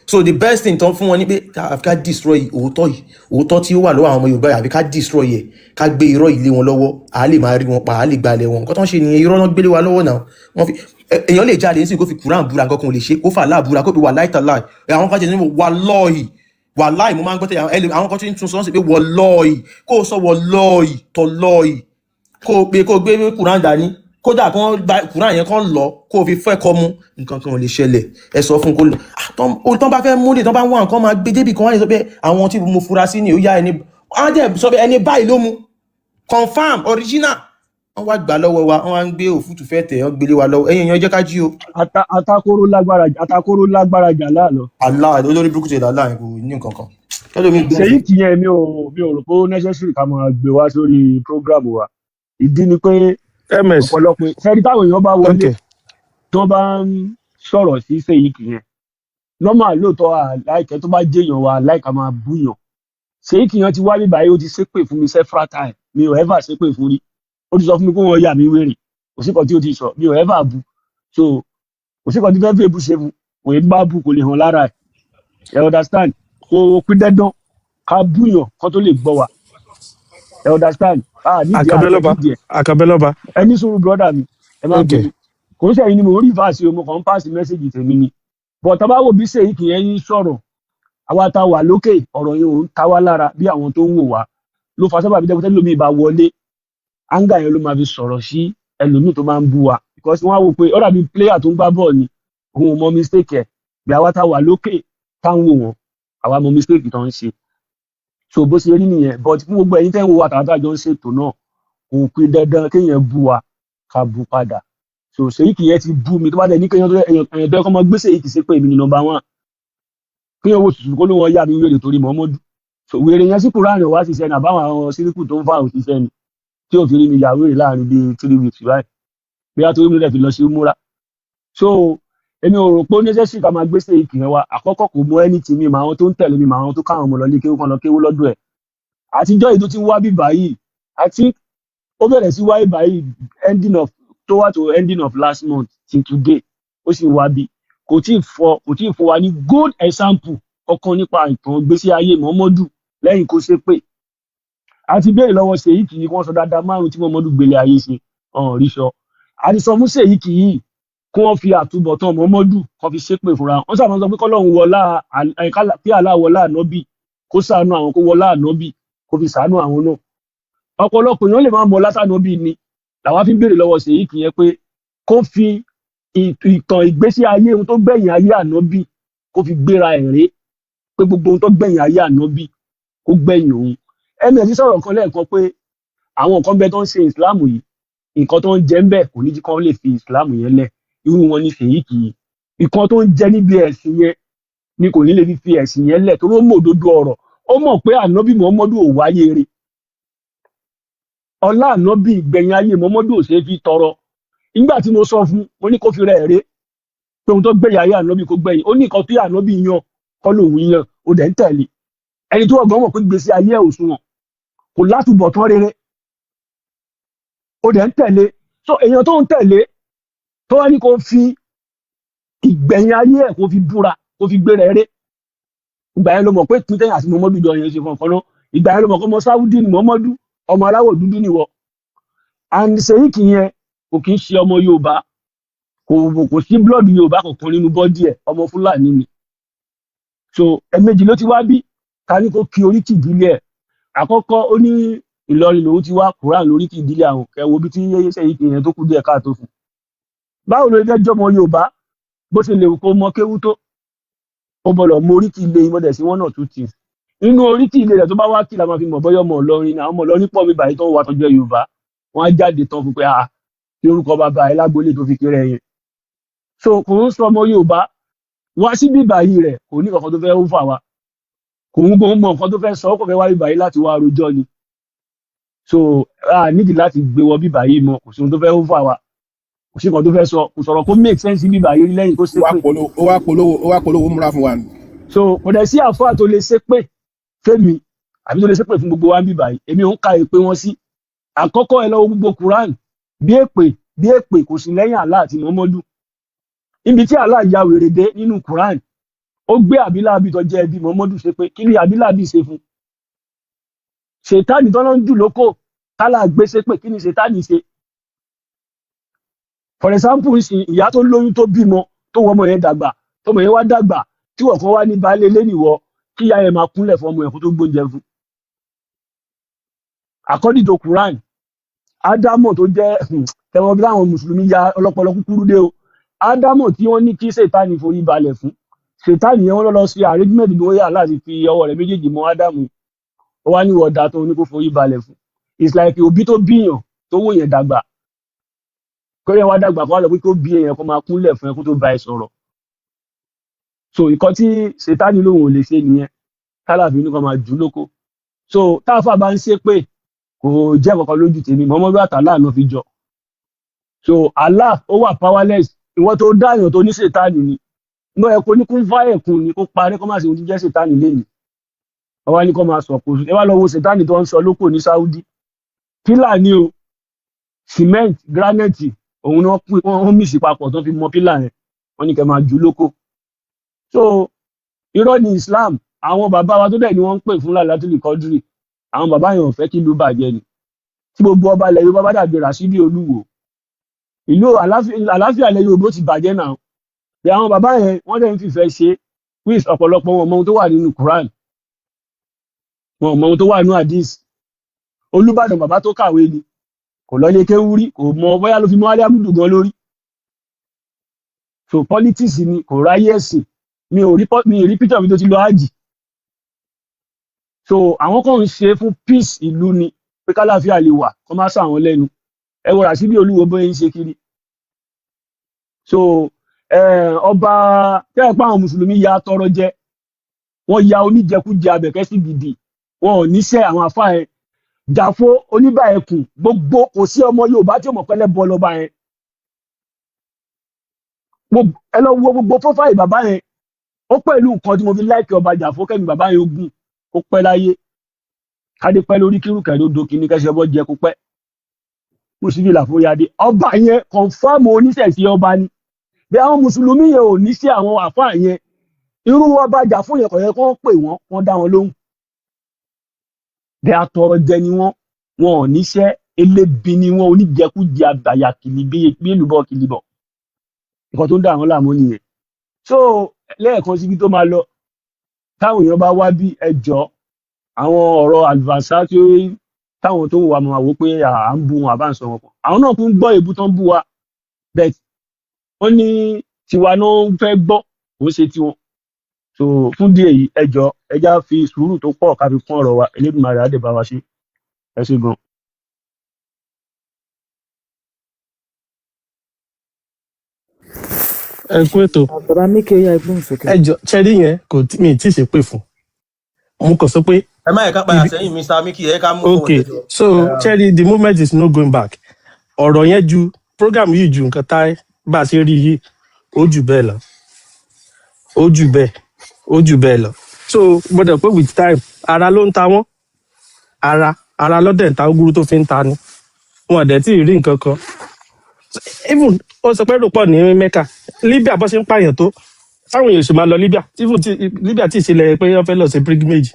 So the best thing tán fún wọn ni pé àfi ká destroy òótọ́ yìí, òótọ́ tí ó wà lọ́wọ́ àwọn ọmọ Yorùbá yìí, àfi ká destroy ẹ̀, ká gbé irọ́ yìí lé wọn lọ́wọ́, à á lè máa rí wọn pa, à á lè gbalẹ̀ wọn. Nǹkan tó ń ṣe nìyẹn. Irọ́ náà gbélé wa lọ́wọ́ náà. Wọ́n fi èèyàn lè jáde nísìnyí, kó fi Quran búra, nǹkan kan ò lè ṣe. Kó fà láàbúra, kó fi wà láìtàláì. Àwọn kan ṣe ní wà lọ́ọ̀yì, wà láì. Mo máa ń gbọ́ tẹ̀lé àwọn kan tí ń tún sọ sí pé wọ lọ́ọ̀yì, kó o sọ wọ lọ́ọ̀yì tọ̀ lọ́ọ̀yì, kó o pé kó o gbé Quran dání, kódà kán gba Quran yẹn, kán lọ, kó o fi fẹ́ kọ́ mu, nǹkan kan ò lè ṣẹlẹ̀. Ẹ sọ fún kó lọ. Ah, tán bá fẹ́ múlẹ̀, tán bá ń wá nǹkan máa gbé débì kan, wá lè sọ pé àwọn tí mo fura sí ni ó yá ẹni á dẹ̀ sọ pé ẹni báyìí ló mu, confam original. Wọ́n wá gbà lọ́wọ́ wa, wọ́n wá ń gbé òfútù fẹ́ tẹ̀, wọ́n gbélé wa lọ́wọ́. Ẹ̀yin èèyàn, jẹ́ ká jí o. Atakóró lágbára jà láàlọ. Allah olórí burúkú ti làlá yẹn, kò ní nǹkan kan kẹ́lómi gbọ́. Ṣèyí kìyẹn, mi ò rò pé ó necessary ká máa gbé wá sórí program wa. Ìdí ni pé ms ọ̀pọ̀lọpọ̀ sẹ́ni táwọn èèyàn bá wọlé tó bá ń sọ̀rọ̀ sí ṣèyí kìyẹn normal, lóòótọ́ àláìkẹ́ tó bá jẹ́yàn wa láìka máa búyàn. Ṣèyí kìyẹn ti wá bíbáyé, ó ti ṣépè fún mi several times. Mi ò ever ṣépè fún rí. Ó ti sọ fún mi pé wọ́n yà mí wèrè, kò sí kan tí ó ti sọ. Mi ò ever bu, so kò sí kan tí fẹ́ẹ́ fi èbú ṣe fún. Kò yẹ bá bu, kò lè hàn lára ẹ̀. Ẹ understand? Kò pín dandan ká búyàn kó tó lè gbọ́ wa. Ẹ understand? Ah, nídìí àtẹ Àkàbẹ́lọ́ba. Nídìí ẹ̀. Àkàbẹ́lọ́ba. Ẹ ní sùúrù, brother mi, ẹ má bínú. Kò ń ṣẹ̀yìn ni mò ń rí fàásì o, mo kàn ń pass message tèmi ni. But tá a bá wò bí ṣèyí kìí ẹyin sọ̀rọ̀, Àwa tá a wà lókè, ọ̀rọ̀ yẹn ò ń ta wá lára bí àwọn tó ń wò wá. Ló fa sábàbí jẹ́ pé tẹ́lómi bá wọlé, anger yẹn ló máa fi sọ̀rọ̀ sí ẹlòmíì tó máa ń bú wa, because wọ́n á wò pé ó dàbí player tó ń gbá bọ́ọ̀ ni, òun ò mọ mistake ẹ̀. Bí àwa tá a wà lókè tá ń wò wọ́n, àwa mọ mistake tó ń ṣe. So bó ṣe rí nìyẹn. But fún gbogbo ẹ̀yin tẹ́ ń wo wa, tàbí àjọ ń ṣètò náà, kò pé dandan kéèyàn bú wa ká bú padà. So Ṣèyíkì yẹn ti bú mi, tó bá dẹ̀ ní kéèyàn tó èèyàn tó yẹ kó máa gbé Ṣèyíkì sí pé èmi ni number one. Kéèyàn wo tùtù kó ló wọn yá mi wèrè torí Muhammadu. So wèrè yẹn sí Kúránì wá ṣiṣẹ́ ní àbáwọn àwọn síríkù tó ń fa òṣìṣẹ́ ni tí ò fi rí mi yà wèrè láàrin bíi 3 weeks báyìí, bí a torí mi rẹ̀ fi lọ sí múra. So èmi ò rò pé ó necessary ká máa gbé Ṣèyíkì yẹn wá. Àkọ́kọ́, kò mọ ẹni tì mí mà, àwọn tó ń tẹ̀lé mi mà, àwọn tó káwọn ọmọ lọ lé kéwú kan lọ kéwú lọ́dọ̀ ẹ̀. Àtijọ́ yìí tó ti ń wá bíbá yìí, àti ó bẹ̀rẹ̀ sí wáyé báyìí ending of toward to ending of last month till today, ó sì wá bí kò tí ì fún wa ní good example kankan nípa ìtàn ìgbésí ayé Muhammadu lẹ́yìn kó ṣe pé àti béèrè lọ́wọ́ Ṣèyíkì yìí kí wọ́n sọ dáadáa márùn tí Muhammadu gbélé ayé ṣe, ọ̀hún rí sọ. Àti sọ fún Ṣèyíkì yìí kí wọ́n fi àtúbọ̀tán Muhammadu kan fi ṣépè fúnra wọn. Sábà sọ pé kọ́lọ́hún wọlá, kí Allah wọlá ànábì kó ṣàánú àwọn, kó wọlá ànábì kó fi ṣàánú àwọn náà. Ọ̀pọ̀lọpọ̀ èèyàn lè máa mọ látànábì ni làwa fi ń béèrè lọ́wọ́ Ṣèyíkì yẹn pé kó fi ìtàn ìgbésí ayé ohun tó gbẹ̀yìn ayé ànábì kó fi gbéra ẹ̀ ré, pé gbogbo ohun tó gbẹ̀yìn ayé ànábì kó gbẹ̀yìn òun. Ms sọ̀rọ̀ kan lẹ́ẹ̀kan pé àwọn nǹkan bẹ tó ń ṣe ìsìláàmù yìí, nǹkan tó ń jẹ ń bẹ̀ kò ní jí kán lè fi ìsìláàmù yẹn lẹ̀. Irú wọn ní Ṣèyíkì yìí. Ìkan tó ń jẹ níbi ẹ̀sìn yẹn ni kò ní lè fi ẹ̀sìn yẹn lẹ̀, torí ó mọ̀ òdodo ọ̀rọ̀. Ó mọ̀ pé ànábì Muhammadu ò wáyé rè, ọlá ànábì ìgbẹ̀yìn ayé Muhammadu ò ṣeé fi tọrọ. Nígbà tí mo sọ fún mo ní kó fi rẹ̀ ré pé ohun tó gbẹ̀yìn ayé ànábì kó gbẹ̀yìn. Ó ní nǹkan tí ànábì yan kọ́ lòun yan, ó dẹ̀ ń tẹ̀lé ẹni tó ọgbọ́n mọ̀ pé gbèsè ayé ẹ̀ òṣùwọ̀n, kò látúbọ̀tán rere, ó dẹ̀ ń tẹ̀lé. So èèyàn tó ń tẹ̀lé tó wá ní kó fi ìgbẹ̀yìn ayé ẹ̀ kó fi búra, kó fi gbé rẹ̀ ré, ìgbà yẹn ló mọ̀ pé tẹ́yìn àti Muhammadu jọ yẹn ṣe fún ọ̀kan náà. Ìgbà yẹn ló mọ̀ pé ọmọ Sáúdí ni Muhammadu, ọmọ aláwọ̀ dúdú ni wọ. And Ṣèyíkì yẹn kò kí ń ṣe ọmọ Yorùbá, kò sí blood Yorùbá kankan nínú body ẹ̀, ọmọ Fúlàní ni. So ẹ̀ẹ̀mejì ló ti wá bí ká ní kó kí oríkì ìdílé ẹ̀. Àkọ́kọ́, ó ní Ìlọrin lòun ti wá, Quran lóríkì ìdílé àwọn. Kẹwo bí tí Ṣèyíkì yẹn tó kú díẹ̀ káàtó fún. Báwo ló fẹ́ jọmọ Yorùbá? Bó ṣe lè kó mọ kéwú tó, ó gbọ́dọ̀ mọ oríkì ilé ìmọ̀dẹ̀ sí one or two things nínú oríkì ilé rẹ̀. Tó bá wá kí la máa fi mọ̀ bọ́yọ̀ ọmọ Ìlọrin ni. Àwọn ọmọ Ìlọrin pọ̀ mi báyìí tó ń wá tọ́jú Yorùbá, wọ́n á jáde tán fún pé ah, kí orúkọ bàbá ẹ lágboolé tó fi kéré yẹn. So kò ń sọ ọmọ Yorùbá wá sí bíbá yìí rẹ̀, kò ní kankan tó fẹ́ ó fà wá, kò ń gbọ́n mọ nǹkan tó fẹ́ sọ, ó kò fẹ́ wá bíbá yìí láti wá rojọ́ ni. So a nídìí láti gbé wọ bíbá yìí mọ. Kò sí ohun tó fẹ́ ó fà wá, kò sí nǹkan tó fẹ́ sọ, kò sọ̀rọ̀ kó make sense bíbá yìí rí lẹ́yìn kó ó wá ṣépè. polówó, ó wá polówó múra fún wa ni. So kò dẹ̀ sí àfáà tó lè ṣépè fẹ́mi àbí tó lè ṣépè fún gbogbo wa ń bíbá yìí. Èmi ò ń ka èpè wọn sí. Àkọ́kọ́, ẹ lọ wo gbogbo Quran, bí èpè bí èpè kò sí lẹ́yìn Allah àti Muhammadu. Níbi tí Allah ya wèrè dé nínú Quran, ó gbé àbíláàbí tó jẹ́ ẹbí Muhammadu ṣe pé kí ni àbíláàbí ṣe fún ṣètánì tó ń jù lóko kálá gbé ṣépè? Kí ni ṣètánì ṣe? For example, nsìn ìyá tó lóyún, tó bímọ, tó wọ ọmọ yẹn dàgbà, tọmọ yẹn wá dàgbà, tí wọ́n kan wá ní baálé ilé nìwọ, kí ìyá yẹn máa kúnlẹ̀ fún ọmọ yẹn kó tó gbóúnjẹ fún. According to Quran, Ádámọ̀ tó jẹ́ tẹ̀wọ́n bí láwọn mùsùlùmí ya ọlọ́pọlọ kúkúrú dé o, Ádámọ̀ tí wọ́n ní kí ṣètánì forí balẹ̀ fún, ṣètánì yẹn, wọ́n lọ sí arrangement bí wọ́n yà láti fi ọwọ́ rẹ̀ méjèèjì mọ́ Ádámù, ó wá ní wọ̀dà tó ní kó forí balẹ̀ fún. It's like òbí tó bíyàn, tó wò yẹn dàgbà, kó yẹn wá dàgbà, kó wá lọ pé kó bí èèyàn, kó máa kúnlẹ̀ fún ẹ kó tó bá ẹ sọ̀rọ̀. So ìkọ́ tí ṣètánì lòun ò lè ṣe nìyẹn, tálàfin ní kó máa jù lóko. So táàfà bá ń ṣe pé kò jẹ́ kankan lójú tèmi, Muhammadu àtàlà ló fi jọ. So Allah ó wà powerless. Ìwọ tó dáyàn tó ní ṣètánì ni ní ẹ kó ní kún fáyẹ̀ kún ni kó parí, kó má ṣe ohun tí jẹ́ ṣètánì lẹ́nu. Ọwọ́ ní kó máa sọ kò ẹ wá lọ wo ṣètánì tó ń sọ lóko ní Saudi. Pillar ni o, cement, granite, òun ni wọ́n pín, wọ́n mix papọ̀ tó fi mọ pillar yẹn, wọ́n ní kẹ́ máa jù lóko. So irọ́ ni Islam. Àwọn bàbá wa tó dẹ̀ ni wọ́n ń pè fún Lailatul Qadri, àwọn bàbá yẹn ò fẹ́ kí ìlú bàjẹ́ ni. Tí gbogbo ọba ilẹ̀ Yorùbá bá dàbí Rashidi Olúwo, ìlú àlàáfíà ilẹ̀ Yorùbá ó ti bàjẹ́ náà. Bí àwọn bàbá yẹn, wọ́n dẹ̀ ń fìfẹ́ ṣe. Which ọ̀pọ̀lọpọ̀ wọn ò mọ ohun tó wà nínú Quran, wọn ò mọ ohun tó wà nínú Hadith. Olúbàdàn, bàbá tó kàwé ni, kò lọ ilé kéwú rí, kò mọ bóyá ló fi mọ aliamudu gan lórí. So politics ni, kò ráyè ẹ̀sìn. Mi ò rí picture mi tó ti lọ hajj. So àwọn kan ń ṣe fún peace ìlú ni, pé kálàáfíà lè wà, kó má sọ àwọn lẹ́nu. Ẹ wo Ràṣídì Olúwo bóyá ń ṣe kiri. So ọba tẹ́ ẹ pa, àwọn mùsùlùmí ya tọrọ jẹ, wọ́n ya oníjẹkújẹ abẹ̀kẹ́sì gidi, wọn ò níṣẹ́. Àwọn àfa yẹn, Jàfó oníbà ẹkùn, gbogbo kò sí ọmọ Yorùbá tí ó mọ̀ pẹ́lẹ́ bọ́ lọ́ba yẹn. Ẹ lọ wo gbogbo profile bàbá yẹn, ó pẹ̀lú nǹkan tí mo fi like ọba Jàfó. Kẹ́mi bàbá yẹn ogun kó pẹ́ láyé, kádé pẹ́ lórí, kírùkẹ́ ló do kíní kẹ́sẹ́ bọ́ jẹ kó pẹ́. Mo sì fi làfóyadé ọba yẹn confirm oníṣẹ̀ṣe ọba ni. Bí àwọn mùsùlùmí yẹn ò ní sí àwọn àfáà yẹn, irú ọba Jàfó yẹn kò yẹ kó pè wọ́n, wọ́n dá wọn lóhùn. Bí atọrọ jẹ ni wọ́n, wọn ò níṣẹ́, elébi ni wọ́n, oníjẹkújẹ àgbàyà kìlìbí bí èlùbọ́ kìlìbọ̀. Nǹkan tó ń dà wọ́n láàmú nìyẹn. So lẹ́ẹ̀kan síbi tó máa lọ, táwọn èèyàn bá wá bí ẹjọ́, àwọn ọ̀rọ̀ àlùfànṣá tí ó táwọn tó wà máa wò pé à ń bú wọn àbá ń sọ wọn kan, àwọn náà kún gbọ́ èébú tán bú wa, bẹ́ẹ̀ wọ́n ní tiwa náà ń fẹ́ gbọ́, kò ń ṣe tiwọn. So fún díẹ̀ yìí, ẹjọ́ ẹjá fi sùúrù tó pọ̀ ká fi kún ọ̀rọ̀ wa. Elédùmarè á dẹ̀ bá wa ṣe. Ẹ ṣé gan. Ẹ kú ètò. Bàbá Mickey, ó yá, ẹgbọ́n sókè. Ẹ jọ ṣẹ́rí yẹn kò tí mi tí ì ṣe pé fún mo kàn sọ pé Ẹ má yẹ ká padà ibi sẹ́yìn, Mr Mickey, ẹ ká mú forward. Okay. Ẹ jọ. So ṣẹ́rí, the movement is no going back. Ọ̀rọ̀ yẹn ju program yìí, ju nǹkan tá bá a ṣe rí yìí, ó jù bẹ́ẹ̀ lọ, ó jù bẹ́ẹ̀, ó jù bẹ́ẹ̀ lọ. So gbọ́dọ̀ pé with time, ara ló ń ta wọ́n, ara lọ́dẹ̀ ń ta oguru tó fi ń ta ni wọn ò dẹ̀ tí ì rí nǹkan kan. Even ó sọ pé rò pọ̀ ní Mecca, Libya, bó ṣe ń pààyàn tó, táwọn èèyàn sì máa lọ Libya. Even tí Libya tí ì ṣẹlẹ̀ pé wọ́n fẹ́ lọ sí pilgrimage,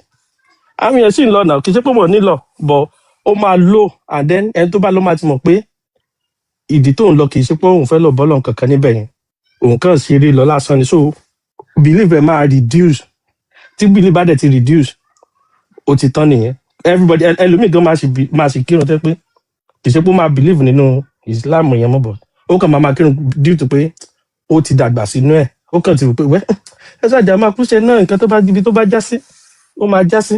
àwọn èèyàn sì ń lọ náà. Kì í ṣe pé wọ́n ní lọ, but ó máa lò, and then ẹni tó bá lọ máa ti mọ̀ pé ìdí tó ń lọ kì í ṣe pé òun fẹ́ lọ bọ́lọ̀ kankan níbẹ̀ yẹn, òun kàn ṣeré lọ lásán ni. So belief ẹ máa reduce. Tí belief bá dẹ̀ ti reduce, ó ti tán nìyẹn. Everybody, ẹlòmíì gan máa ṣì kírun tẹ́ pé kì í ṣe pé ó máa believe nínú Islam yẹn mọ́, bọ̀ ó kàn máa kírun due to pé ó ti dàgbà sínú ẹ̀. Ó kàn ti rò pé wẹ́, ẹ ṣáàjà máa kúṣe náà, nǹkan tó bá ibi tó bá já sí, ó máa já sí.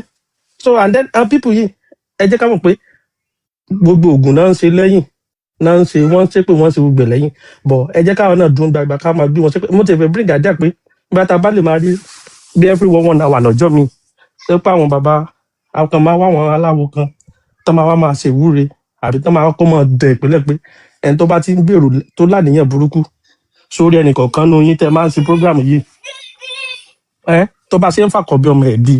So and then and people yìí, ẹ jẹ́ ká mọ̀ pé gbogbo oògùn náà ń ṣe lẹ́yìn náà ń ṣe, wọ́n ń ṣe pé wọ́n ṣe gbogbo ẹ̀ lẹ́yìn, bọ̀ ẹ jẹ́ káwọn náà dún gbagba, ká máa bí wọn ṣe pé mo ti fẹ́ bring idea pé bí a bá lè máa rí bí every one one hour lọ́jọ́ mi ṣé pé àwọn bàbá àwọn kan máa wá, àwọn aláwo kan tó máa wá máa ṣèwúre, àbí tó máa kọ́ máa dẹ̀ ìpínlẹ̀ pé ẹni tó bá ti ń gbèrò tó láníyàn burúkú sórí ẹnì kọ̀ọ̀kan nu yín tẹ́ máa ń ṣe program yìí, ẹ tó bá ṣe ń fàkọ̀bí ọmọ ẹ̀ di,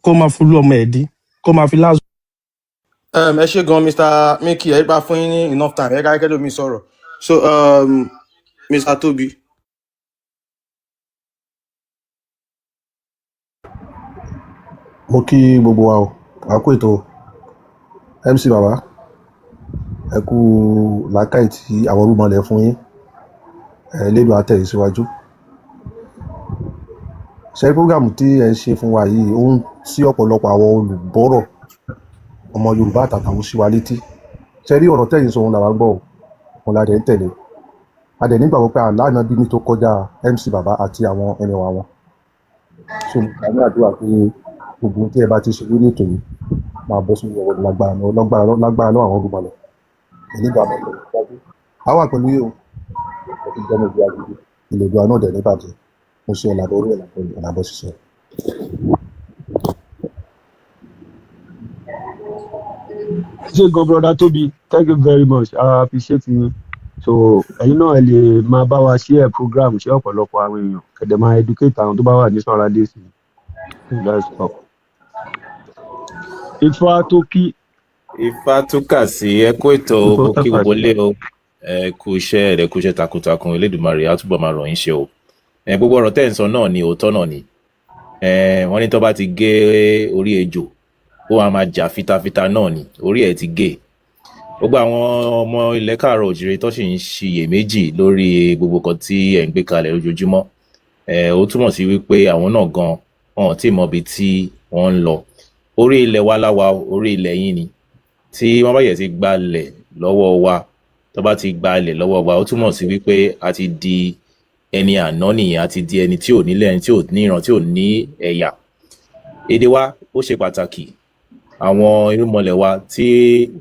kó máa fulú ọmọ ẹ̀ di, kó máa fi láàzú. Ẹ ṣe gan, Mr Mickey. Ẹ bá fún yín ní enough time, ẹ ká kẹ́lò mi sọ̀rọ̀. So Mr Tobi. Mo kí gbogbo wa o, a kú ètò. MC Baba, ẹ kú làákàyè tí àwọn orúmọlẹ̀ fún yín. Ẹ lédùn àtẹ̀yìn síwájú. Ṣe program tí ẹ ń ṣe fún wa yìí, ó ń sí ọ̀pọ̀lọpọ̀ àwọn olùgbọ́rọ̀ ọmọ Yorùbá àtàtàwọn sí wa létí. Ṣe rí ọ̀rọ̀ tẹ̀yìn sọ, òun làwa gbọ́ o, òun la dẹ̀ ń tẹ̀lé. A dẹ̀ nígbàgbọ́ pé àlànà bí ní tó kọjá MC Baba àti àwọn ẹmẹ̀wà wọn. So mo gbà ní àdúrà pé gbogbo ohun tí ẹ bá ti ṣe lórí ètò yìí máa bọ́ sórí ọwọ́ lágbára lágbára lágbára lọ́wọ́ àwọn olùmọ̀lẹ̀ nígbà máa tẹ̀lé síwájú. A wà pẹ̀lú yìí o, ẹ ti jẹ́ ọmọ ìlú agbègbè ilẹ̀ ìlú náà dẹ̀ ní bàjẹ́. Mo ṣe ọ̀làbọ̀ orí ọ̀làbọ̀ ọ̀làbọ̀ ṣiṣẹ́. Ṣé gan, brother Tobi, thank you very much, I appreciate you. So ẹ̀yin náà, ẹ lè máa bá wa share program ṣe ọ̀pọ̀lọpọ̀ àwọn èèyàn, ẹ dẹ̀ máa educate àwọn tó bá wà ní surroundings. Let's talk. Ifá tó kí. Ifá túkà sí, ẹ kú ètò. Ifá Mo kí tàpá gbogbo sí. ilé o. Ẹ kú iṣẹ́, ẹ kú iṣẹ́ takuntakun. Elédùmarè á túbọ̀ máa ràn yín ṣe o. Ẹ gbogbo ọ̀rọ̀ tẹ́ ẹ̀ ń sọ náà ni òótọ́ náà ni. Ẹ wọ́n ní tó bá ti gé orí ejò, ó wàá máa jà fitafita náà ni orí ẹ̀ ti gé. Gbogbo àwọn ọmọ ilẹ̀ káàárọ̀ òjìrè tó sì ń ṣiyèméjì lórí gbogbo kan tí ẹ̀ ń gbé kalẹ̀ lójoojúmọ́. Ó túmọ̀ sí wípé àwọn náà gan wọn ò tí ì mọ ibi tí wọ́n ń lọ. Orí ilẹ̀ wa láwa o, orí ilẹ̀ yín ni. Tí wọ́n bá yẹ ti gbalẹ̀ lọ́wọ́ wa, tó bá ti gbalẹ̀ lọ́wọ́ wa, ó túmọ̀ sí wípé a ti di ẹni àná nìyẹn, a ti di ẹni tí ò nílẹ̀, ẹni tí ò ní ìran, tí ò ní ẹ̀yà. Èdè wa ó ṣe pàtàkì. Àwọn irúnmọlẹ̀ wa tí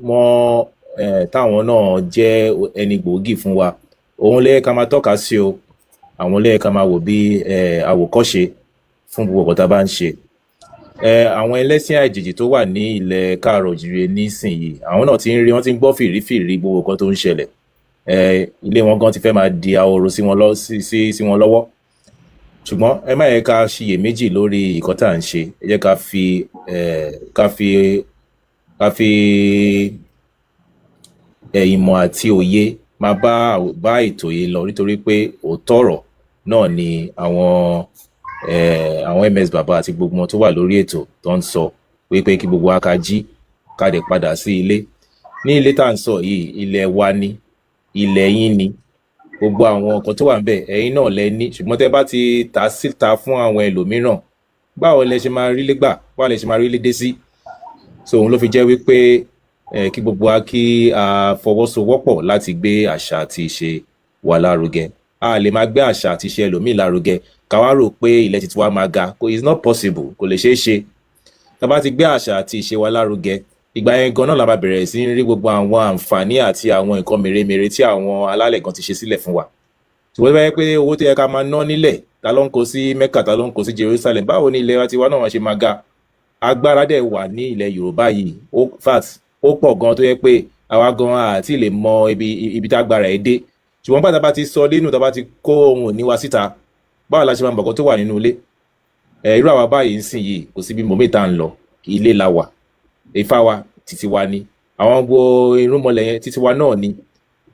wọ́n táwọn náà jẹ́ ẹni gbòógì fún wa, òun ló yẹ ká máa tọ́ka sí o. Àwọn ló yẹ ká máa wò bí àwòkọ́ṣe fún gbogbo nǹkan tá a bá ń ṣe. Àwọn ẹlẹ́sìn àjèjì tó wà ní ilẹ̀ káàárọ̀ òjìrè nísìnyìí, àwọn náà ti ń rí, wọ́n ti ń gbọ́ fìrífìrí gbogbo nǹkan tó ń ṣẹlẹ̀. Ilé wọn gan ti fẹ́ máa di ahoro sí wọn lọ sí sí sí wọn lọ́wọ́. Ṣùgbọ́n ẹ má yẹ ká ṣiyèméjì lórí nǹkan tá à ń ṣe. Ẹ jẹ́ ká fi ìmọ̀ àti òye máa bá ètò yìí lọ, nítorí pé òótọ́ ọ̀rọ̀ náà ni àwọn ms bàbá àti gbogbo wọn tó wà lórí ètò tó ń sọ wípé kí gbogbo wa ká jí, ká dẹ̀ padà sí ilé. Ní ilé tá à ń sọ yìí, ilẹ̀ wa ni, ilẹ̀ yín ni. Gbogbo àwọn nǹkan tó wà níbẹ̀, ẹ̀yin náà lẹ ní. Ṣùgbọ́n tẹ́ bá ti tà á síta fún àwọn ẹlòmíràn, báwo lẹ ṣe máa rí lé gbà? Báwo lẹ ṣe máa rí lé dé sí? So òun ló fi jẹ́ wípé kí gbogbo wa kí a fọwọ́sowọ́pọ̀ láti gbé àṣà àti ìṣe wa lárugẹ. A lè máa gbé àṣà àti ìṣe ẹlòmíì lárugẹ, ká wá rò pé ilẹ̀ títí wa máa ga. Kò, it's not possible, kò lè ṣeé ṣe. Tá a bá ti gbé àṣà àti ìṣe wa lárugẹ, ìgbà yẹn gan náà la máa bẹ̀rẹ̀ sí ní rí gbogbo àwọn àǹfààní àti àwọn nǹkan mèremère tí àwọn alálẹ̀ gan ti ṣe sílẹ̀ fún wa. Ṣùgbọ́n tó bá yẹ pé owó tó yẹ ká máa ná nílẹ̀, ta ló ń kó sí Mecca, ta ló ń kó sí Jerusalem, báwo ni ilẹ̀ wa tiwa náà ṣe máa ga? Agbára dẹ̀ wà ní ilẹ̀ Yorùbá yìí. Ó fact, ó pọ̀ gan tó yẹ pé àwa gan àti lè mọ ibi tá agbára ẹ̀ dé. Ṣùgbọ́n bàtà bá ti sọ nínú, tá bá ti kó ohun ìní wa síta, báwo la ṣe máa mọ̀kọ́ tó wà nínú ilé ẹ? Irú àwa báyìí ń sìn yìí, kò síbi mòmí tá à ń lọ, ilé la wà. Ifá wa títí wa ni, àwọn gbogbo irúnmọlẹ̀ yẹn títí wa náà ni.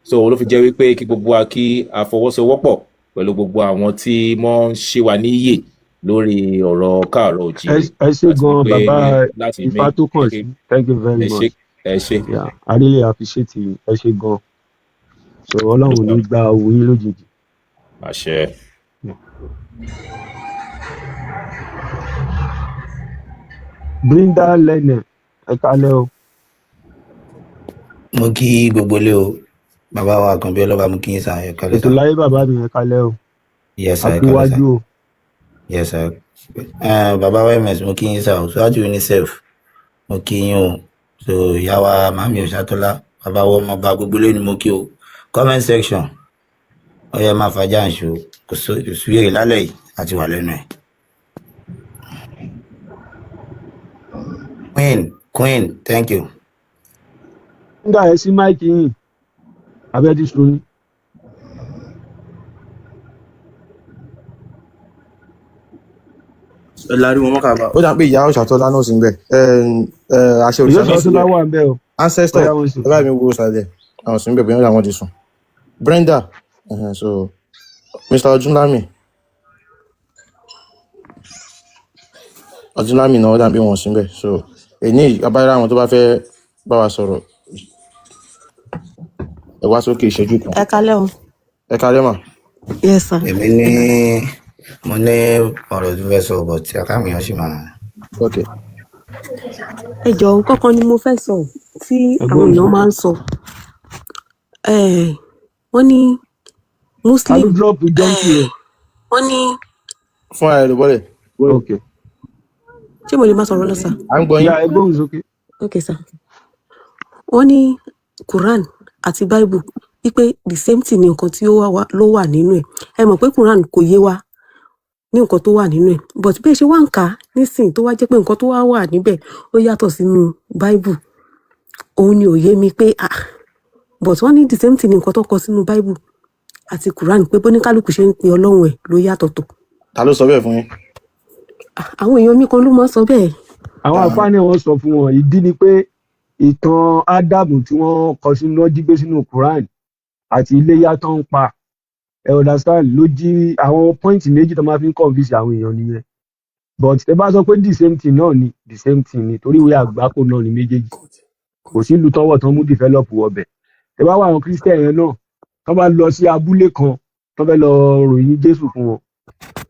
So ló fi jẹ́ wípé kí gbogbo wa kí a fọwọ́sowọ́pọ̀ pẹ̀lú gbogbo àwọn tí wọ́n ń ṣe wa níyè lórí ọ̀rọ̀ káàárọ̀ Ẹ òjíire ẹ ṣé láti gan wípé bàbá láti Ifá tó kàn sí, thank you very Ẹ ṣé. much. Ẹ ṣé. Yeah, I really appreciate you. Ẹ ṣé gan. So Ọlọ́run ò ní gba owó yín lójijì. Àṣẹ. Yeah. Brinda Lene, ẹ kálẹ́ o. Mo kí gbogbo ilé o. Bàbá wa Àkànbí Ọlọ́ba, mo kí yín sà, ẹ kálẹ́ Ètò sà. láyé bàbá mi, ẹ kálẹ́ o. Yes A sà, ẹ kú kálẹ́ sà. wájú o. Yes sà. Bàbá wa ms, mo kí yín sà o. Síwájú UNICEF, mo kí yín o. So ìyá wa màmí Òṣàtọ́lá, bàbá wa ọmọọba, gbogbo ilé ni mo kí o. Comment section, ọyẹ máa fàájà ń ṣo, kò sí wèrè lálẹ́ yìí àti wà lẹ́nu ẹ̀. Queen, queen, thank you. Brinda, ẹ sí mic yín, abẹ́ ti sùn ni. Ẹ lárí wọn mọ́kàbá. Ó dà pé ìyá Òṣàtọ́lá náà sì ń bẹ̀, àṣẹ Ìyá òrìṣà náà sì ń Òṣàtọ́lá bẹ̀. wà ń bẹ̀ o. Ancestor, Bóyá wọ́n sùn. Ẹ bá mi wo sàlẹ̀, àwọn sì ń bẹ̀, bóyá àwọn ti sùn. Brenda, so Mr Ọdúnlámì, Ọdúnlámì náà, ó dà pé wọn sì ń bẹ̀. So èní abáyá, àwọn tó bá fẹ́ bá wa sọ̀rọ̀, ẹ wá sókè, ìṣẹ́jú kan. Ẹ kalẹ́ o. Ẹ kalẹ́ mà. Yes sir. Èmi ní mo ní ọ̀rọ̀ tó fẹ́ sọ, but àkàwọn èèyàn sì máa. Ok. Ẹ jọ̀ọ́, nǹkan kan ni mo fẹ́ sọ tí Ẹ àwọn gbóhùn èèyàn sókè. máa ń sọ. Wọ́n ní Ta ló Muslim drop junkie rẹ̀? Wọ́n ní Fún ara ẹ ló bọ́lẹ̀. Ok. Ṣé mo lè máa sọ̀rọ̀ lọ sà? À ń gbọ́ yín. Ìyá, ẹ gbóhùn sókè. Ok sà. Wọ́n ní Quran àti Bible, wípé the same thing ni nǹkan tí ó ló wà nínú ẹ̀. Ẹ mọ̀ pé Quran kò yé wa ní nǹkan tó wà nínú ẹ̀, but bí ẹ ṣe wá ń kà á nísìnyí, tó wá jẹ́ pé nǹkan tó wá wà níbẹ̀ ó yàtọ̀ sínú Bible, òun ni ò yé mi pé ah, but wọ́n ní the same thing ni nǹkan tó kọ sínú Bible àti Quran, pé bóníkálùkù ṣe ń pe Ọlọ́run ẹ̀ ló yàtọ̀tọ̀. Ta ló sọ bẹ́ẹ̀ fún yín? Àwọn èèyàn mi kan ló máa ń sọ bẹ́ẹ̀. Àwọn àfáà náà wọ́n sọ fún wọn. Ìdí ni pé ìtàn Ádámù tí wọ́n kọ sínú, lọ́ jí gbé sínú Quran, àti iléyá tó ń pa, ẹ understand, ló jí àwọn point méjì tó máa fi ń convince àwọn èèyàn nìyẹn. But ẹ bá sọ pé the same thing náà ni, the same thing ni, torí ìwé àgbákò náà ni méjèèjì. Kò sí ìlú tọwọ́ tán mú develop wọbẹ̀. Ẹ bá wà, àwọn Christian yẹn náà, tán bá lọ sí abúlé kan, tán fẹ́ lọ ròyìn Jésù fún wọn.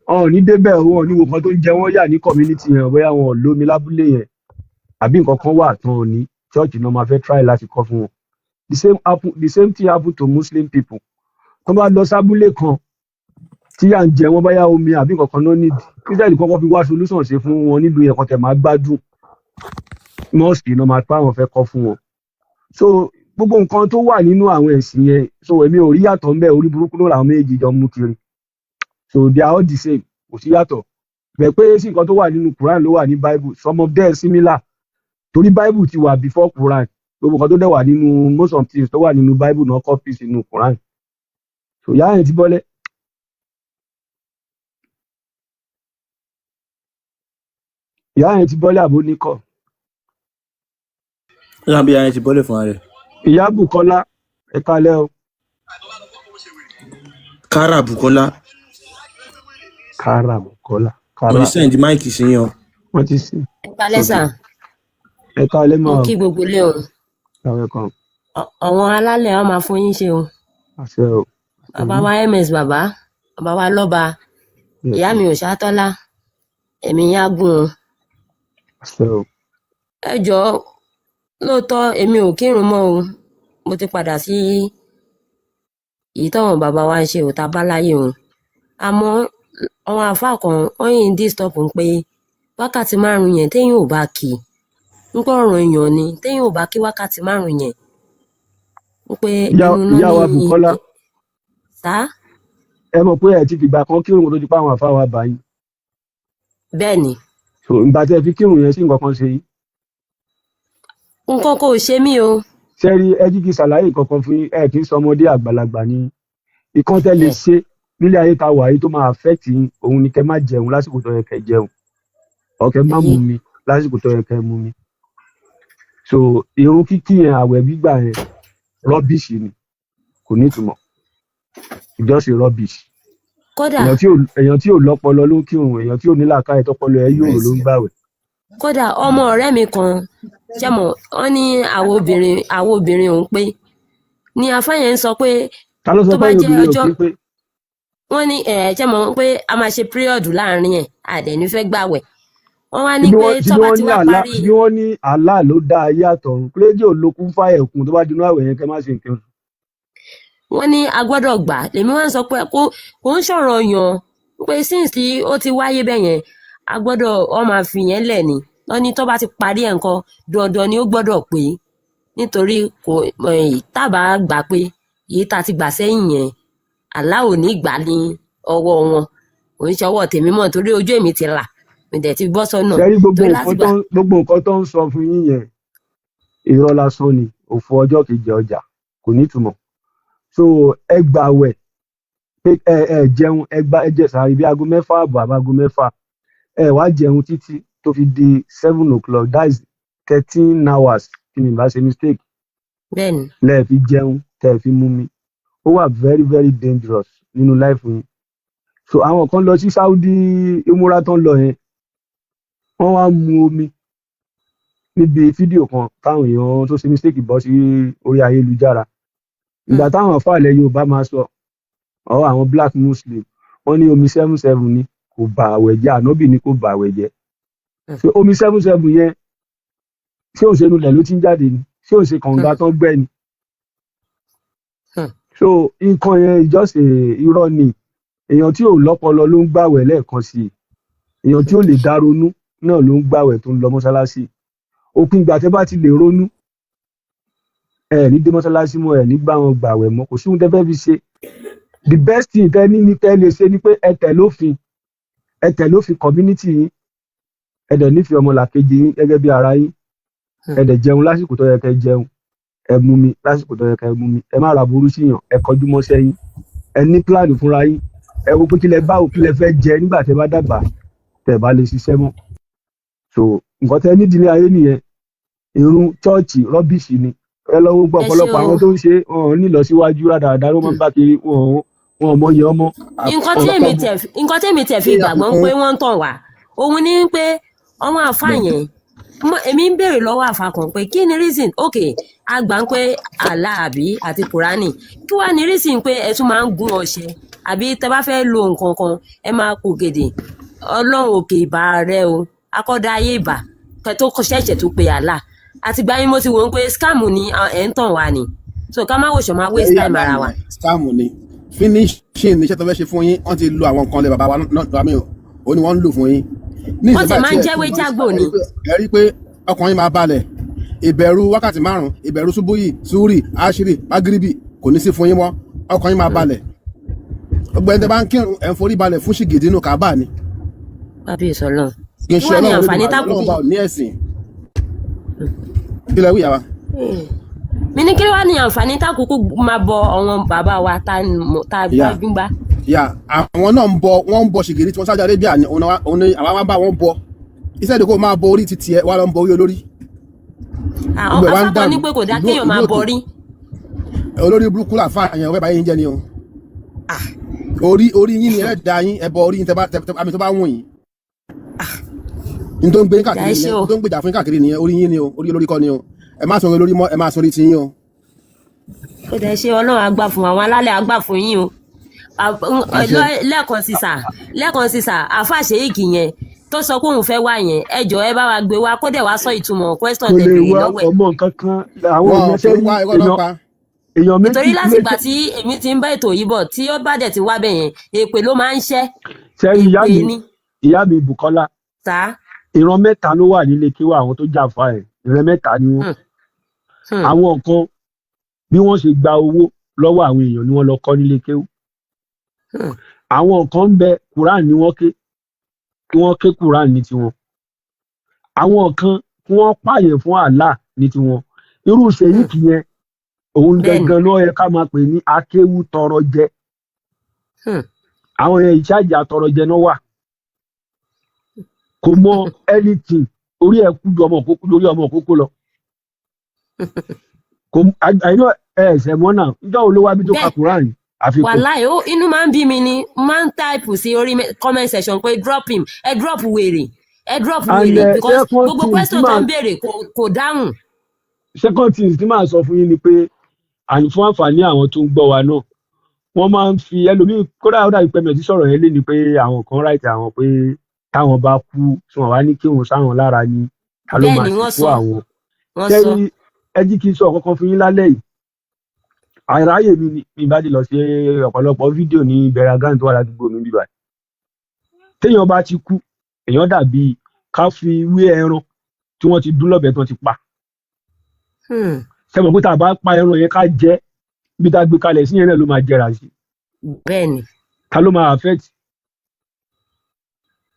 Wọn ò ní débẹ̀, wọn ò ní wo nǹkan tó ń jẹ wọ́n yà ní community yẹn, bóyá wọn ò lómi lábúlé yẹn àbí nǹkan kan wà tán ò ní. Church náà máa fẹ́ try láti kọ́ fún wọn. The same thing happen to Muslim people. Tó bá lọ sábúlé kan tí à ń jẹ wọn, báyà omi àbí nǹkan kan náà nídìí, Christian kọ́kọ́ fi wá solution ṣe fún wọn nílùú yẹn kan tẹ̀ máa gbádùn, mosque náà máa pa àwọn fẹ́ kọ́ fún wọn. So gbogbo nǹkan tó wà nínú àwọn ẹ̀sìn yẹn, so èmi ò rí yàtọ̀ ńbẹ̀. Orí burúkú ló làwọn méjì jọ mú kiri, so they are all the same, kò sí yàtọ̀ bẹ́ẹ̀ pé sí nǹkan tó wà nínú Quran ló wà ní Bible. Some of them similar, torí Bible ti wà before Quran. Gbogbo nǹkan tó dẹ̀ wà nínú, most of things tó wà nínú Bible náà copy sínú Quran. So ìyá yẹn ti bọ́lẹ̀, ìyá yẹn ti bọ́lẹ̀ àbó níkọ̀. Lábí ara ti bọ́lẹ̀ fúnra rẹ̀. Ìyá Bukola, ẹ kalẹ́ o. Kára Bukola. Kára Bukola. Mo Kára. ti send mic sí yín o. Wọ́n ti sìn. Ẹ kalẹ́ sà. Ẹ kalẹ́. Mo Mọ́ o. kí gbogbo ilé o. Àwọn kan. Àwọn alálẹ̀ á máa fún yín ṣe o. Àṣẹ o. Bàbá wa ms, bàbá, bàbá wa lọ́ba, ìyá mi ò ṣàtọ́lá, ẹ̀mí yín á gùn o. Àṣẹ o. Ẹ jọ̀ọ́, lóòótọ́ èmi ò kírun mọ́ o, mo ti padà sí èyí táwọn bàbá wa ń ṣe ò tá a bá láyé o, àmọ́ àwọn àáfàá kan wọ́n yìí ń disturb ń pé wákàtí 5 yẹn, téèyàn ò bá kí i ń pọ̀ ọ̀ràn èèyàn ni téèyàn ò bá kí wákàtí 5 yẹn, ń pé Ìyá inú iná ìyá wa ní Bukola, sá. Ẹ mọ̀ pé ẹ ti fìgbà kan kírun kó tó di pé àwọn àfáà wa bá yín. Bẹ́ẹ̀ ni. So ìgbà tí ẹ fi kírun yẹn, sí nǹkan kan ṣe yín? Nǹkan kò ṣe mí o. Sẹ́rí, ẹ jí kí ṣàlàyé nǹkan kan fún yín. Ẹ kì í sọmọdé, àgbàlagbà ni. Ìkan tẹ́ lè ṣe nílé ayé ta wà yìí tó máa affect yín, òun ni kẹ́ má jẹun lásìkò tó yẹ kẹ́ jẹun, or kẹ́ má mu mi lásìkò tó yẹ kẹ́ mu mi. So irun kíkí yẹn, àwẹ̀ gbígbà yẹn, rubbish ni, kò ní ìtumọ̀, it's just a rubbish. Kódà Èèyàn tí ò lọ́pọlọ ló ń kírun, èèyàn tí ò ní làákàyè, tọpọlọ ẹ yòrò ló ń gbàwẹ̀. Kódà ọmọ ọ̀rẹ́ mi kan ṣe mọ̀, wọ́n ní àwọn obìnrin òun pé ní afá yẹn ń sọ pé Ta ló sọ tó pé bá ẹ̀yin jẹ́ obìnrin ò ọjọ́ kí pé? Wọ́n ní ẹ̀ ṣe mọ̀ pé a máa ṣe píríọ̀dù láàrin ẹ̀, àdẹ̀ní fẹ́ gbàwẹ̀, wọ́n wá ní Ṣebí pé wọ́n tó ṣebí bá wọ́n ti ní wá àlá parí. Ṣebí wọ́n ní àlá ló dá ayé àtọ̀run. Rédíò lókun fáyẹ̀ kún tó bá dinú àwẹ̀ yẹn, kẹ́ má ṣe nǹkan oṣù. Wọ́n ní a gbọ́dọ̀ gbà. Lèmi wá ń sọ pé kò ń sọ̀rọ̀ yàn pé since tí ó ti wáyé bẹ́ẹ̀ yẹn, a gbọ́dọ̀ wọ́n máa fi yẹn lẹ̀ ni. Wọ́n ní tó bá ti parí ẹ̀ nǹkan, dandan ni ó gbọ́dọ̀ pé, nítorí kò tábà gbà pé èyí tá a ti gbà sẹ́yìn yẹn, àlá ò ní gbà ní ọwọ́ wọn, kò ń ṣe ọwọ́ tèmi mọ́, torí ojú èmi ti là, mi dẹ̀ ti bọ́ sọ́nà. Ṣe rí gbogbo Torí nǹkan láti tó gbà ń gbogbo nǹkan tó ń sọ fún yín yẹn, irọ́ lásán ni, òfò ọjọ́ kejì ọjà, kò ní ìtumọ̀. So ẹ gbàwẹ̀ pé ẹ jẹun, ẹ gbà, ẹ jẹ sàárì bí aago 6:30 àbí aago 6, ẹ wá jẹun títí tó fi di 7 o'clock, that is 13 hours, tí mi bá ṣe mistake. Bẹ́ẹ̀ ni. Lẹ́ẹ̀ fi jẹun, tẹ́ ẹ fi mú mi, ó wà very very dangerous nínú life yín. So àwọn kan lọ sí Saudi umura tán lọ yẹn, wọ́n wá mu omi níbi fídíò kan táwọn èèyàn tó ṣe mistake bọ́ sí orí ayélujára. Ìgbà táwọn àfàlẹ Yorùbá máa sọ ọ, àwọn black Muslim, wọ́n ní omi 7 7 ni kò bà àwẹ̀ jẹ́, ànábì ni kò bà àwẹ̀ jẹ́. So omi 7 7 yẹn, ṣé òṣèlú ilẹ̀ ló ti ń jáde ni? Ṣé òṣè kànga tán gbẹ́ ni? So nǹkan yẹn ìjọsìn irọ́ ni. Èèyàn tí ò lọ́pọlọ ló ń gbàwẹ̀ lẹ́ẹ̀kan sí i. Èèyàn tí ò lè dá ronú náà ló ń gbàwẹ̀ tó ń lọ mọ́ṣáláṣí. Òpin ìgbà tẹ́ bá ti lè ronú, ẹ ní dé mọ́ṣáláṣí mọ́, ẹ ní bá wọn gbàwẹ̀ mọ́. Kò sí ohun tẹ́ fẹ́ fi ṣe. The best thing tẹ́ ní ní tẹ́ lè ṣe ni pé ẹ tẹ̀ lófin, ẹ tẹ̀ lófin community yín, ẹ dẹ̀ nífẹ̀ẹ́ ọmọlàkejì yín gẹ́gẹ́ bí ara yín, ẹ dẹ̀ jẹun lásìkò tó yẹ kẹ́ jẹun, ẹ mú mi lásìkò tó yẹ kẹ́ mú mi, ẹ má ra burú síyàn, ẹ kọjú mọ́ṣẹ́ yín, ẹ ní plan fúnra yín, ẹ wo pé kí lẹ báwo, kí lẹ fẹ́ jẹ nígbà tẹ́ bá dàgbà, tẹ́ bá lè ṣiṣẹ́ mọ́. So nǹkan tẹ́ nídìí ní ayé nìyẹn. Irun chọ́ọ̀chì rubbish ni. Ẹ lọ wo gbọ́ Ẹ ṣé ọ̀pọ̀lọpọ̀ o. àwọn tó ń ṣe, wọn ò ní ìlọsíwájú rádaràda ló máa ń bá kiri, wọn ò mọyì ọmọ. Nǹkan tí èmi tẹ̀ nǹkan tí èmi tẹ̀ fi gbàgbọ́ pé wọ́n ń tàn wá, òun ní pé àwọn àfa yẹn, èmi ń béèrè lọ́wọ́ àfa kan pé kí ni reason? Ok, a gbà ń pé Allah àbí àti Kùránì, kí wàá ní reason pé ẹ tún máa ń gún ọṣẹ? Àbí tẹ bá fẹ́ lo nǹkan kan, ẹ máa kó gèdè Ọlọ́run òkè ìbà rẹ o, akọ́dá ayé ìbà, kẹ tó ṣẹ̀ṣẹ̀ tó pe Allah. Àtìgbà yín mo ti wò ó pé scam ni, ẹ̀ ń tàn wá ni. So ká má wòṣọ máa waste Ẹ̀yà time ara wa. Nìyẹn scam ni, finishing ní iṣẹ́ tó fẹ́ ṣe fún yín. Wọ́n ti lo àwọn nǹkan lẹ bàbá wa náà àmì ò ní wọ́n ń lò fún yín ní Wọ́n ti ìsìn máa ń báyìí tí ẹ jẹ́wé jágbò ni. Ẹ rí i pé ọkàn yín máa balẹ̀. Ìbẹ̀rù wákàtí 5, ìbẹ̀rù ṣubúyì, súrì, àṣírí, magiribi kò ní sí fún yín mọ́. Ọkàn yín máa balẹ̀. Gbogbo ẹni tẹ́ bá ń kírun, ẹ̀ ń forí balẹ̀ fún ṣìgìdì inú Kábà ni. Kábíyèsí Ọlọ́run. Kì í Kí ṣe wàá ní Ọlọ́run àǹfààní Olódùmarè. tákùkù Ọlọ́run bá ò ní ẹ̀sìn kí lẹ wí, yàrá. Mi ní kí wàá ní àǹfààní tákùkù máa bọ àwọn bàbá wa tá tá ìyá gbájúgbá. Ìyá àwọn náà ń bọ, wọ́n ń bọ ṣìgìdì tí wọ́n Saudi Arabia ni. Òun ni àwa máa ń bá wọn bọ iṣẹ́ ìdókòwò, máa bọ orí títì ẹ wá lọ ń bọ orí olórí. Àwọn Gbogbo ẹ̀ wá ń afákan dàrú ní pé kò dá ìlú kéèyàn ìlú máa òtò. bọrí. Olórí burúkú làfà yẹn ọ̀fẹ́ báyìí ń jẹ́ ni o. Orí yín ni ẹlẹ́dàá yín. Ẹ bọ orí yín tẹ bá tẹ àmì tó bá wùn yín n tó ń gbé yín Ìyá káàkiri ẹ ṣé nìyẹn. o. N tó ń gbèjà fún yín káàkiri nìyẹn. Orí yín ni o, orí olórí kọ́ ni o. Ẹ má sọ orí olórí mọ́, ẹ má sọ orí tiyín o. Ó dẹ̀ ṣe, Ọlọ́run á gbà fún àwọn alálẹ̀, á gbà fún yín o. Àṣẹ. Lẹ́ẹ̀kan sí sà, lẹ́ẹ̀kan sí sà, àáfà ṣèyíkì yẹn tó sọ pé òun fẹ́ wá yẹn, ẹ jọ̀ọ́, ẹ bá wa gbé wá, kó dẹ̀ wá sọ ìtumọ̀ question Kò tẹ lè béèrè wá lọ́wọ́ ẹ̀. ọmọ nǹkan kan àwọn Wọn èèyàn ò kí ṣe ń rí wá irọ́ náà èèyàn pa. Èèyàn méjì Nítorí látìgbà méjì tí èmi ti ń bá ètò yìí bọ̀, tí ó bá dẹ̀ ti wá bẹ̀ yẹn, èpè ló máa ń ṣẹ́. Sẹ́yìn ìyá Èpè mi ni. Ìyá mi Bukola, Sá. ìran mẹ́ta ló wà nílé kíwá àwọn tó jà fa ẹ̀. Ìran mẹ́ta ni wọ́n. Àwọn kan, bí wọ́n ṣe gba owó lọ́wọ́ àwọn èèyàn ni wọ́n lọ kọ́ nílé kéwú. Àwọn kan ń bẹ, Quran ni wọ́n ké, kí wọ́n ké Quran ní tiwọn. Àwọn kan, kí wọ́n pààyàn fún Allah ní tiwọn. Irú ṣèyíkì yẹn, òun gangan ló yẹ ká máa pè ní akéwú tọrọ jẹ. Àwọn yẹn, ìṣáàjì àtọrọ jẹ náà wà. Kò mọ anything, orí ẹ̀ kú ju ọmọ òkókó lórí ọmọ òkókó lọ. Kò àìná ẹsẹ̀ mọ́ náà. Níjọ́ wo ló wá bí tó ka Quran àfikún? Wàláì, ó inú máa ń bí mi ni, máa ń type sí orí comment section pé drop him, ẹ drop wèrè, ẹ drop And wèrè, because second gbogbo thing tí question tó màá ń béèrè kò dáhùn. Second thing tí màá sọ fún yín ni pé, àní fún àǹfààní àwọn tó ń gbọ́ wa náà, wọ́n máa ń fi ẹlòmíì, kódà ó dàbí pé mẹ̀tí sọ̀rọ̀ yẹn lé ní pé àwọn kan right àwọn pé táwọn bá kú tí wọ́n wá ní kírun sáwọn lára ni, ta ló Bẹ́ẹ̀ máa ni wọ́n sìnkú sọ. àwọn. Wọ́n sọ. Kẹ́rí, ẹ jí kí n sọ kankan fún yín lálẹ́ yìí. Àìráyè mi ni mi bá ti lọ sí ọ̀pọ̀lọpọ̀ fídíò ní bẹ̀rẹ̀ grand tó wà ládùúgbò mi bíbá. Téèyàn bá ti kú, èèyàn dàbí ká fi wé ẹran tí wọ́n ti dún lọ́bẹ̀ tí wọ́n ti pa. Sẹ́wọ̀n pé tá a bá pa ẹran yẹn ká jẹ, bí tá a gbé kalẹ̀ sí yẹn náà ló máa jẹrà sí. Bẹ́ẹ̀ ni. Ta ló máa affect?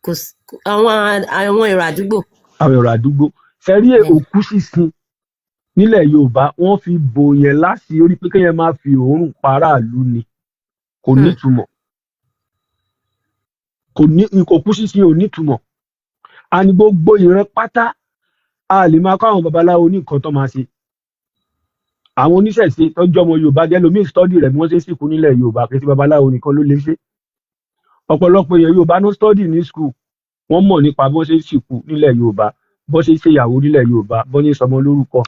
Kò sí àwọn èrò àdúgbò. Àwọn èrò àdúgbò. Sẹ́rí, òkú sísin nílẹ̀ Yorùbá, wọ́n fi bò yẹn láti orí pé kéèyàn máa fi òórùn pa aráàlú ni. Kò nítumọ̀, kò ní. Òkú sísin ò nítumọ̀. Àní gbogbo ìran pátá, a lè máa kọ́ àwọn babaláwo ní nǹkan tó máa ṣe. Àwọn oníṣẹ̀ṣe tọ́jú ọmọ Yorùbá jẹ́ lómi study rẹ̀ bí wọ́n ṣe ń sìnkú nílẹ̀ Yorùbá. Kì í ṣe babaláwo nìkan ló lè ṣe. Ọ̀pọ̀lọpọ̀ èèyàn Yorùbá ló study ní school, wọ́n mọ̀ nípa bí wọ́n ṣe ń sìnkú nílẹ̀ Yorùbá, bó ṣe ń ṣèyàwó nílẹ̀ Yorùbá, bó ṣe ń sọmọ lórúkọ.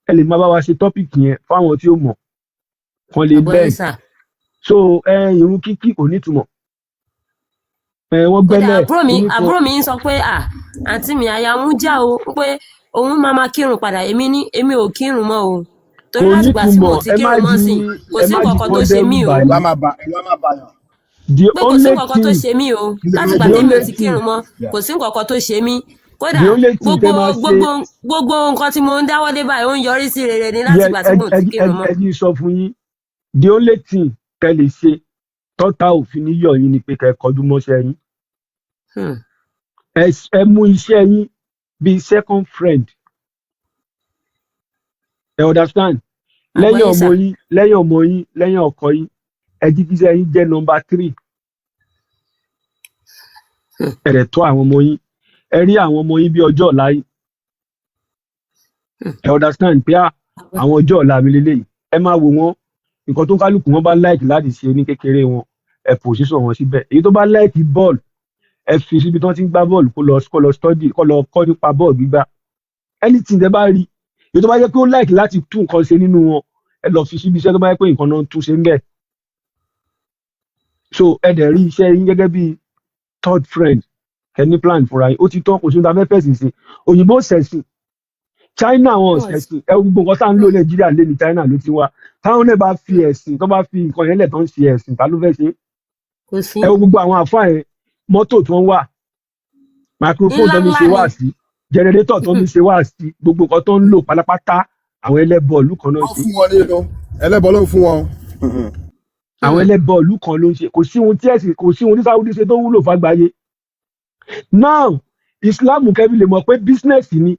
Ẹ lè máa bá wa ṣe topic yẹn fáwọn tí ó mọ̀ kan lè Àgbọ̀yé learn. Sà. So ẹ irun kíkí kò nítumọ̀. Ẹ wọ́n Kódà gbẹ́lẹ̀ àbúrò mi kíní kan. Àbúrò mi ń sọ pé, à, àǹtí mi, àyà ń já o, pé òun máa máa kírun padà. Èmi ní èmi ò kírun mọ́ o, torí Kò látìgbà tí mo nítumọ̀. ti Ẹ má kírun mọ́ di sí, kò ẹ sí má di nǹkan kan tó kán ṣe dẹ́rù mí o. bà Ẹ̀rù á yín. máa bà, ẹ̀rù á máa bà yàn. The Pé kò sí only nǹkan kan tó thing ṣe mí o, látìgbà the tèmi ò only ti thing kírun mọ́, kò sí nǹkan kan tó ṣe mí kódà. The only thing Gbogbo tẹ́ máa ṣe gbogbo nǹkan tí mo ń dáwọ́lé báyìí, ó ń yọrí sí rere ni yẹ látìgbà tí ẹ mo ẹ ti ẹ kírun mọ́. Ẹ ní sọ fún yín, the only thing tẹ́ lè ṣe tọ́ta òfin níyọ̀ yín ni pé kẹ́ ẹ kọjú mọ́ṣẹ́ yín. Ẹ mú iṣẹ́ yín bíi second friend, ẹ understand? Lẹ́yìn Àgbọ́yé ọmọ sà. yín, lẹ́yìn ọmọ yín, lẹ́yìn ọkọ yín, ẹ jí kíṣẹ́ yín jẹ́ number three. Ẹ rẹ̀ tọ́ àwọn ọmọ yín, ẹ rí àwọn ọmọ yín bí ọjọ́ ọ̀la yín. Ẹ understand pé ah, àwọn ọjọ́ ọ̀la mi lélẹ́yìí. Ẹ máa wò wọ́n, nǹkan tó ń kálukú wọn bá like láti ṣe ní kékeré wọn, ẹ position wọn síbẹ̀. Èyí tó bá like bọ́ọ̀lù, ẹ fi síbi tí wọ́n ti ń gbá bọ́ọ̀lù, kó lọ study, kó lọ kọ́ nípa bọ́ọ̀lù gbígbá. Anything tẹ bá rí, èyí tó bá jẹ́ pé ó like láti tún nǹkan ṣe nínú wọn, ẹ lọ fi síbi iṣẹ́ tó bá jẹ́ pé nǹkan náà ń tún ṣe ń bẹ̀. So ẹ dẹ̀ rí iṣẹ́ yín gẹ́gẹ́ bí third friend, ẹ ní plan fúnra yín. Ó ti tán, kò sí ohun tá a fẹ́ fẹ̀sìn sí. Òyìnbó ṣẹ̀sìn, China wọn ṣẹ̀sìn. Ẹ wo gbogbo nǹkan tá à ń lò Nàìjíríà lé ní, China ló ti wá. Táwọn náà bá fi ẹ̀sìn, tó bá fi nǹkan yẹn lẹ̀ tó ń ṣe ẹ̀sìn, ta ló fẹ́ ṣe? Kò sí. Ẹ wo gbogbo àwọn àfáà yẹn, mọ́tò tí wọ́n wà, microphone tó Ńlá fi ńlá ṣe ni. wá sí, generator tó fi ṣe wá sí, gbogbo nǹkan tó ń lò pátápátá, àwọn ẹlẹ́bọ ìlú kan náà Wọ́n ṣe. fún wọn nínú ẹlẹ́bọ ló ń fún wọn. Àwọn ẹlẹ́bọ ìlú kan ló ń ṣe. Kò sí ohun tí ẹ̀sìn, kò sí ohun tí Saudi ṣe tó wúlò fàgbáyé. Now Islam, kẹ́bí lè mọ̀ pé business ni.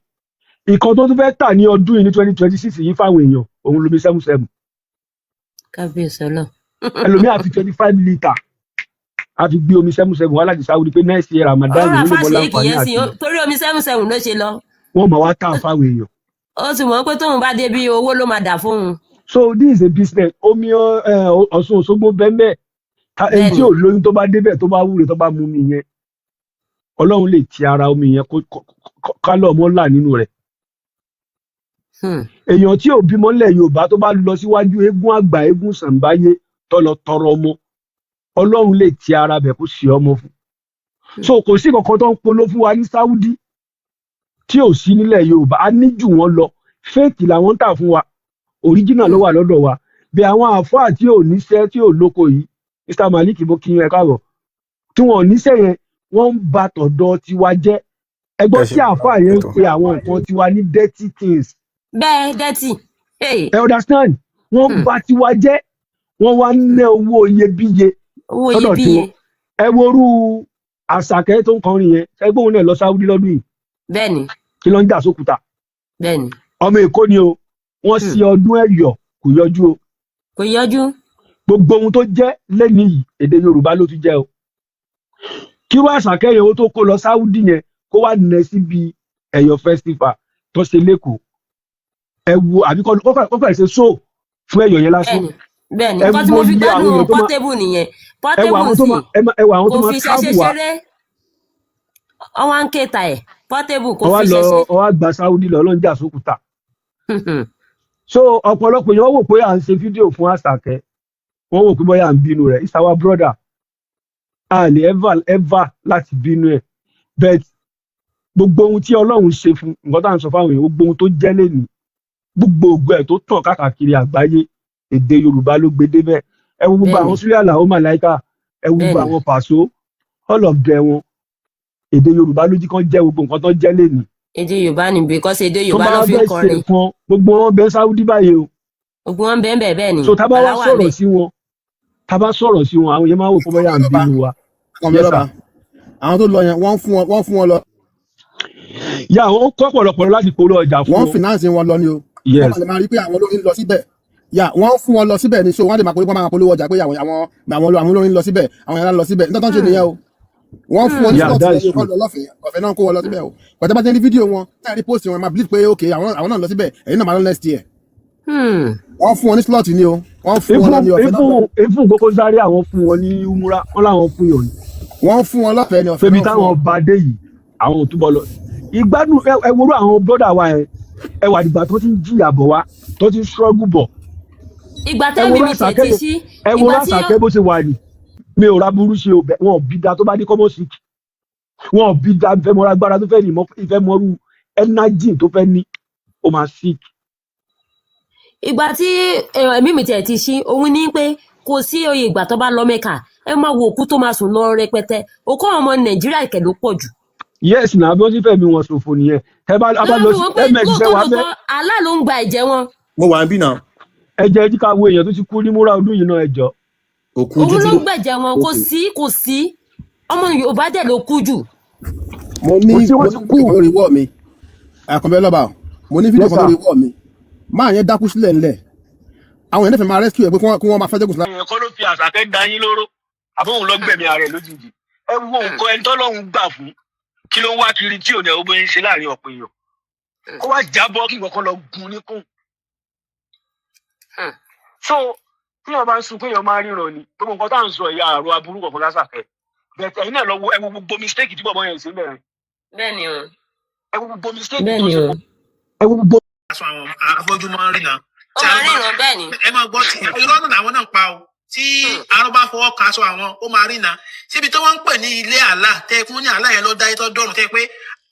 Ìkan tó tún fẹ́ tà ní ọdún yìí, ní 2026 yìí, fáwọn èèyàn, òun lomi 77. Kábíyèsí Ọlọ́run. Ẹlòmíà fi 25 litre a fi gbé omi 77 wá láti Saudi pé next year Ramadan Ó rà òun lè mọ fáṣíìkì láǹfààní yẹn sí àti torí omi 77 ló ṣe lọ. Wọ́n máa wá tà fáwọn èèyàn. Ó sì mọ̀ pé tóun bá débi, owó ló máa dà fóun. So this is a business. Omi Ọ̀ṣun Òṣogbo bẹ́ẹ̀, ẹni tí Bẹ́ẹ̀ni. ò lóyún, tó bá débẹ̀, tó bá wúre, tó bá mú mi yẹn, Ọlọ́run lè ti ara omi yẹn kó kálọ̀ ọmọ là nínú rẹ̀. Èèyàn tí ò bímọ nílẹ̀ Yorùbá, tó bá lọ síwájú eégún àgbà, eégún sàǹbáyé, tó lọ tọrọ ọmọ, Ọlọ́run lè ti ara bẹ̀ kó ṣe ọmọ fún. So kò sí kankan tó ń polo fún wa ní Saudi tí ò sí nílẹ̀ Yorùbá. A ní jù wọ́n lọ. Fake làwọn ń tà fún wa, original ló wà lọ́dọ̀ wa. Bí àwọn àáfàá tí ò níṣẹ́, tí ò lóko yìí, Mr Malik, mo kí yín, ẹ káàbọ̀, tí wọn ò níṣẹ́ yẹn, wọ́n ń ba tọ̀dọ̀ tiwa jẹ́. Ẹ gbọ́ Ẹ ṣe tí àáfàá yẹn ń ètò pe àwọn nǹkan tiwa ní dirty things. Bẹ́ẹ̀, dirty. Hey. Ẹ understand? Wọ́n ń ba tiwa jẹ́, wọ́n wá ń ná owó iyebíye Owó sọ́dọ̀ iyebíye. tiwọn. Ẹ worú Àṣàkẹ́ tó ń kọrin yẹn, ẹgbẹ́ òun náà lọ Sáúdí lọ́dún yìí. Bẹ́ẹ̀ni. Kí ló ń jà sókúta? Bẹ́ẹ̀ni. Ọmọ Èkó ni o. Wọ́n ṣe ọdún Ẹ̀yọ̀, kò yọjú o. Kò yọjú. Gbogbo ohun tó jẹ́ lẹ́ni yìí, èdè Yorùbá ló ti jẹ́ o. Kí wọ́n Àṣàkẹ́ yẹn, owó tó kó lọ Sáúdí yẹn, kó wá nẹ síbi Ẹ̀yọ̀ festival tó ṣe lẹ́kọ̀ọ́, ẹ wo, àbí kọ́ ṣe show fún Ẹ̀yọ̀ yẹn lásán. Bẹ́ẹ̀ni. Ẹ Nǹkan tí wo mo fi iye àwọn gbádùn èèyàn tó máa Portable nìyẹn. ẹ wo Portable àwọn tó sì máa ẹ wo àwọn tó kò máa fi ṣẹṣẹ travel wá. ṣeré. Wọ́n wá ń kéta ẹ̀. Portable kò Wọ́n wá fi lọ ṣẹṣẹ. wọ́n wá gba Sáúdí lọ lọ́njà sókúta. So ọ̀pọ̀lọpọ̀ èèyàn wò pé à ń ṣe fídíò fún Àṣàkẹ́, wọ́n wò pé bóyá à ń bínú rẹ̀. It's our brother, a lè ever ever láti bínú ẹ̀, but gbogbo ohun tí Ọlọ́run ṣe fún, nǹkan tá à ń sọ fáwọn èèyàn, gbogbo ohun tó jẹ́ lẹ́nìí, gbogbo ògo ẹ̀ tó tàn káàkiri àgbáyé, èdè Yorùbá ló gbé débẹ̀. Ẹ wo gbogbo àwọn Súlẹ̀ Àlàó Màláìka, ẹ wo gbogbo àwọn Pàṣọ, all of them wọn, èdè Yorùbá ló jí kán jẹ́ gbogbo nǹkan tó jẹ́ lẹ́nìí. Èdè Yorùbá ni, because èdè Tó Yorùbá bá ló fi ń fẹ́ ṣe kọrin. nǹkan, gbogbo wọn bẹ Sáúdí báyìí o. Gbogbo wọn bẹ́ẹ̀ bẹ́ẹ̀, bẹ́ẹ̀ ni. So tá a bá wá Bàlá wà sọ̀rọ̀ bẹ́ẹ̀. sí wọn, tá a bá sọ̀rọ̀ sí wọn, àwọn yẹn máa wò pé bóyá à ń bínú wa. Ọmọ Yes lọ́ba sir. Àwọn tó lọ yẹn, wọ́n fún wọn lọ. Yà wọ́n kọ́ ọ̀pọ̀lọpọ̀ láti polówó ọjà fún Wọ́n wọn. finance wọn lọ ni o. Wọ́n lè máa rí pé àwọn olórin lọ síbẹ̀ yà, wọ́n fún wọn lọ síbẹ̀ ni. So wọ́n lè máa polówó, wọ́n máa polówó ọjà pé àwọn olórin lọ síbẹ̀, àwọn yàrá lọ síbẹ̀. Nítorí tó ń ṣe nìyẹn o. Wọ́n fún wọn ní Yeah, slot that yẹn is ni kọ́ true. lọ lọ́fẹ̀ẹ́. Ọ̀fẹ́ náà kó wọn lọ síbẹ̀ o. Pẹ̀tẹ́ bá ti rí fídíò wọn, táyà rí post wọn, máa believe pé ok, àwọn náà lọ síbẹ̀, ẹ̀yin náà máa lọ next year. Wọ́n fún wọn ní slot ni o. Wọ́n fún wọn lọ ní ọ̀fẹ́ náà. Ifun Koko Zaria, àwọn fún wọn ní umura, wọn làwọn fún yàn ní. Wọ́n fún wọn lọ́fẹ̀ẹ́ ni, ọ̀fẹ́ Febi náà fún táwọn wọn. bá dé yìí, àwọn ò túbọ̀ lọ ìgbádùn. Ẹ worú àwọn brother wa yẹn, ẹ wà dìgbà tó ti ń jìyà bọ̀ wá, tó ti ń struggle bọ̀. Ìgbà Ẹ tẹ́mi worú mi tiẹ̀ Àṣàkẹ́ ti yẹn, sí ẹ worú ìgbà tí Àṣàkẹ́ bó ṣe wà ní, mi ò ra burú ṣe o. Wọn ò bí da tó bá dé kọ́mọ́ sick, wọn ò bí da. Ìfẹ́ mọ́ra agbára tó fẹ́ ní, ìfẹ́ mọ́rú energy tó fẹ́ ní, ó máa sick. Ìgbà tí ẹ̀mí mi tiẹ̀ ti ṣí, òun ní pé kò sí oyè. Ìgbà tó bá lọ Mẹ́kà, ẹ máa wo òkú tó máa sùn lọ rẹpẹtẹ. Òkú àwọn ọmọ Nàìjíríà kẹ̀ ló pọ̀ jù. Yes, na bí wọ́n ti fẹ́ mi wọn ṣòfò nìyẹn. Ẹ bá a bá Lọ́wọ́ lọ fi sí wọ́n pé ms fẹ́ lóòótọ́ wá fẹ́ lóòótọ́, Allah ló ń gba ẹ̀jẹ̀ wọn. Mo wà ń bí náà. Ẹ jẹ́ jí ká wo èèyàn tó ti kú ní múra ọdún yìí náà, ẹ jọ. Òkú Òun ojú ló tí ń gbẹ̀jẹ̀ wọn. Kò sí, kò sí, ọmọ Yorùbá dẹ̀ ló kú jù. Mo ní Kò sí, mo wọ́n ní ti kú. fídíò kan lórí wall mi, Àkànbẹ́ lọ́ba o. Mo ní fídíò Yes kan sir. lórí wall mi. Máa yẹn dákú sílẹ̀ ńlẹ̀, àwọn èèyàn fẹ́ máa rescue ẹ̀ pé kí wọ́n máa fẹ́ jẹ́gùn sílẹ̀. Èèyàn kọ́ ló fi Àṣàkẹ́ da yín lóró, àbóhùn lọ gbẹ̀mí ara ẹ̀ lójijì. Ẹ wo nǹkan ẹni tọ́lọ́hún gbà fún, kí ló ń wá kiri tí ò ní ọgbọ́n ń ṣe láàrin ọ̀pọ̀ èèyàn, kó wá jábọ́, kí nǹkan kan lọ gun níkùn. So tí wọn bá ń sunkún, èèyàn máa ríran ni. Gbogbo nǹkan tá à ń sọ ìyá àrò aburú kọ̀ọ̀kan lásàkẹ́ bẹ́ẹ̀. Ẹ̀yin náà lọ wo, ẹ wo gbogbo mistake tí bọ̀bọ̀ yẹn ṣe bẹ̀rẹ̀. Bẹ́ẹ̀ni o. Ẹ wo gbogbo mistake tó Bẹ́ẹ̀ni ṣe. o. Ẹ wo gbogbo. Aṣọ àwọn afọ́jú máa ń rí náà. Ó máa ríran, bẹ́ẹ̀ ni. Ẹ máa gbọ́ tí irọ́ náà làwọn náà pa o. Tí arọ bá fọwọ́ kan aṣọ àwọn, ó máa rí na. Síbi tí wọ́n ń pè ní ilé àlá tẹ́ fún ní àlá yẹn ló dáyé tó dọ̀rùn, tẹ́ pé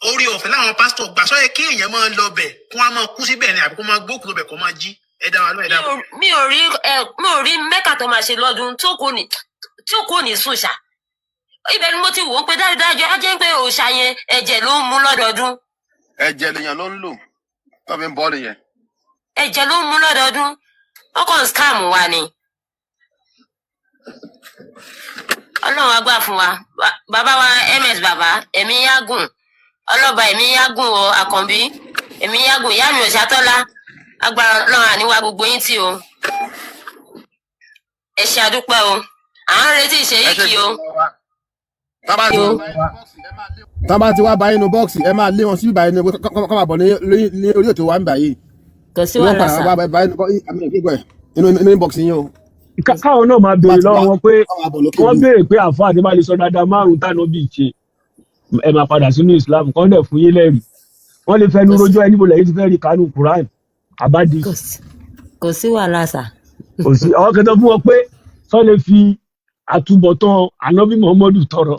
orí ọ̀fẹ́ láwọn pásítọ̀ gbà sọ yẹ kí èèyàn máa lọ bẹ̀, kó wọ́n máa kú síbẹ̀ ni, àbí kó máa gbókùn lọ bẹ̀, kó máa jí. Ẹ dá wa lóhùn, ẹ Mi dákun. ò mi ò rí ẹ, mi ò rí mẹ́kà tó máa ṣe lọ́dún tó kò ní sùn ṣá. Ibẹ̀ ni mo ti wò ó pé dájúdájú á jẹ́ pé òòṣà yẹn, ẹ̀jẹ̀ ló ń mú lọ́dọọdún. Ẹ̀jẹ̀ lèèyàn ló ń lò tó fi ń bọ́ nìyẹn. Ẹ̀jẹ̀ ló ń mú lọ́dọọdún, wọ́n kàn ń scam wa ni. Ọlọ́run á gbà fún wa. Bàbá wa ms, bàbá ẹ̀mí yágùn, ọlọ́ba ẹ̀mí yágùn o, àkànbí ẹ̀mí yágùn, ìyá mi òṣàtọ́lá, agbára Ọlọ́run àníwá gbogbo yín tí o. Ẹ ṣe, àdúpẹ́ o, à ń retí Ẹ ṣe ìṣèyíkì o. Tá bá ti O. tá bá ti wá bá inú box, ẹ máa lé wọn sí báyìí ní kọ́ máa bọ̀ ní orí ètò wa ń báyìí. Kò sí Wọ́n wàhálà padà sà. wá bá inú inú inbox yín o. Káwọn náà máa Bá béèrè ti lọ́wọ́ wá wọn pé kọ́ máa bọ̀ lókè wọ́n bí. béèrè pé àáfàá àti bá lè sọ dáadáa márùn-ún tànà bí ṣe ẹ máa padà sínú Islam, kọ́ dẹ̀ fún yín lẹ́rìí. Wọ́n lè fẹnu Kò sí rojọ́ ẹ, níbo lẹ́yìn ti fẹ́ rí kánú Quran àbádì? Kò sí wàhálà sà. Kò sí àwọn kẹtọ fún wọn pé sọ lè fi àtúbọ̀tán ànábì Muhammadu tọrọ.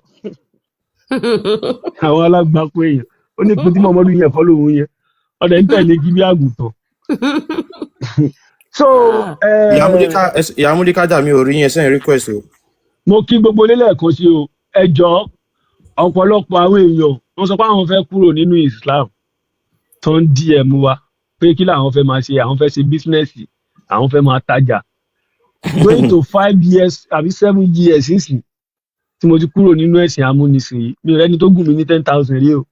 Àwọn alágbàkú èèyàn, ó ní pé tí Muhammadu yẹn kọ́ lòun yẹn ọ̀dẹ̀ ń tẹ̀lé kí bí àgùntàn. So Ìyá Múlíká dà mí, ò rí yẹn send request o. Mo kí gbogbo nílẹ̀ kan sí o. Ẹ jọ̀ọ́, ọ̀pọ̀lọpọ̀ àwọn èèyàn wọ́n sọ pé àwọn fẹ́ kúrò nínú Islam tó ń DM wa pé kí làwọn fẹ́ máa ṣe, àwọn fẹ́ ṣe business, àwọn fẹ́ máa tajà. Going to 5 years àbí 7 years sísìn tí mo ti kúrò nínú ẹ̀sìn amúnisìn yìí, mi ò rẹ́ni tó gùn mí ní 10,000 rí o.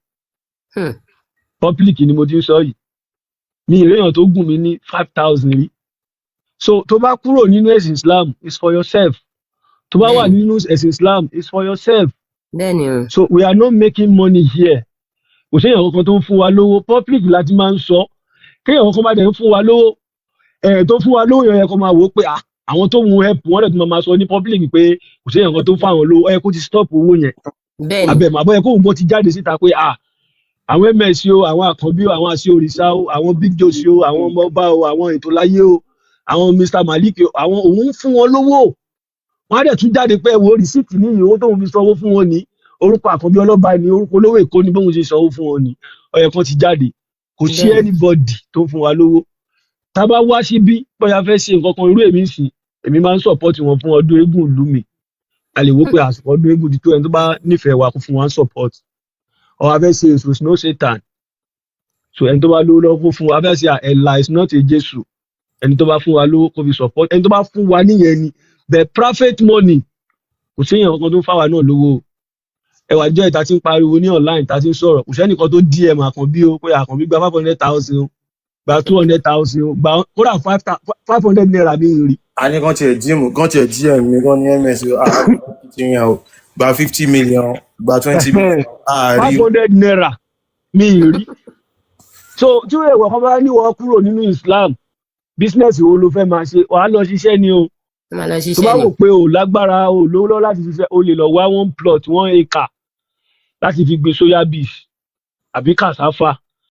Public ni mo ti ń sọ yìí, mi ì réèyàn tó gùn mí ní 5,000 rí. So tó bá kúrò nínú ẹ̀sìn Islam, it's for yourself. Tó bá wà nínú ẹ̀sìn Islam, it's for yourself. Bẹ́ẹ̀ni o. So we are not making money here. Kò séèyàn kankan tó ń fún wa lówó. Public láti máa ń sọ. Kéèyàn kankan bá dẹ̀ ń fún wa lówó, ẹ̀ tó fún wa lówó yẹn kó máa wò ó pé, ah, àwọn tó ń help wọ́n dẹ̀ tó máa sọ ní public pé kò séèyàn kan tó ń fún àwọn lówó, ẹ kó ti stop owó yẹn. Abẹ́ màbọ́ yẹ kó òun bó ti jáde síta pé, ah, àwọn ms o, àwọn àkànbí o, àwọn àṣẹ òrìṣà o, àwọn big josi o, àwọn ọmọ ọba o, àwọn ètò láyé o, àwọn Mr Malik o, àwọn òun ń fún wọn lówó. Wọn á dẹ̀ tún jáde pé, ẹ wo receipt ní owó tóun fi sanwó fún wọn ní orúkọ àkànbí ọlọ́ba ní orúkọ olówó èkó ní bóun ṣe sanwó fún wọn ní. Ó yẹ kán ti jáde. Kò sí anybody tó ń fún wa lówó. Tá a bá wá síbí, bóyá fẹ́ ṣe nǹkan kan, irú èmi ń sìn, èmi máa ń support wọn fún ọdún eégún ìlú mi. A lè wò pé àsìkò ọdún eégún ti tó, ẹni tó bá nífẹ̀ẹ́ wa kó fún wa ń support. Ọ a fẹ́ ṣe èso no Satan, so ẹni tó bá lówó lọ́wọ́ kó fún wa. A fẹ́ ṣe ẹ̀là is not a Jésù, ẹni tó bá fún wa lówó kó fi support. Ẹni tó bá fún wa níyẹn ni. The private money, kò séèyàn kankan tó ń fáwa náà lówó o. Ẹwà jẹ́ ìta tí ń pariwo ní online, ta ti ń sọ̀rọ̀, kò sẹ́nìkan tó DM àkànbí o pé àkànbí gba 500,000 o, gba 200,000 o, gba kódà ₦500 mi rí. A ní kán tiẹ̀ DM, kán tiẹ̀ DM mi, kán ní ms o, ah, 50 million o, gba 50 million, gba 20 million, àárí. ₦500 mi rí. So tí ìwọ kan bá ní wọ́n kúrò nínú Islam, business wo ló fẹ́ máa ṣe? Wàá lọ ṣiṣẹ́ ni o. Máa lọ Tó ṣiṣẹ́ bá ni. wò pé o lágbára, o lówó lọ́wọ́ láti ṣiṣẹ́, o lè lọ wá one plot, 1 acre láti fi gbin soya beans àbí cassava.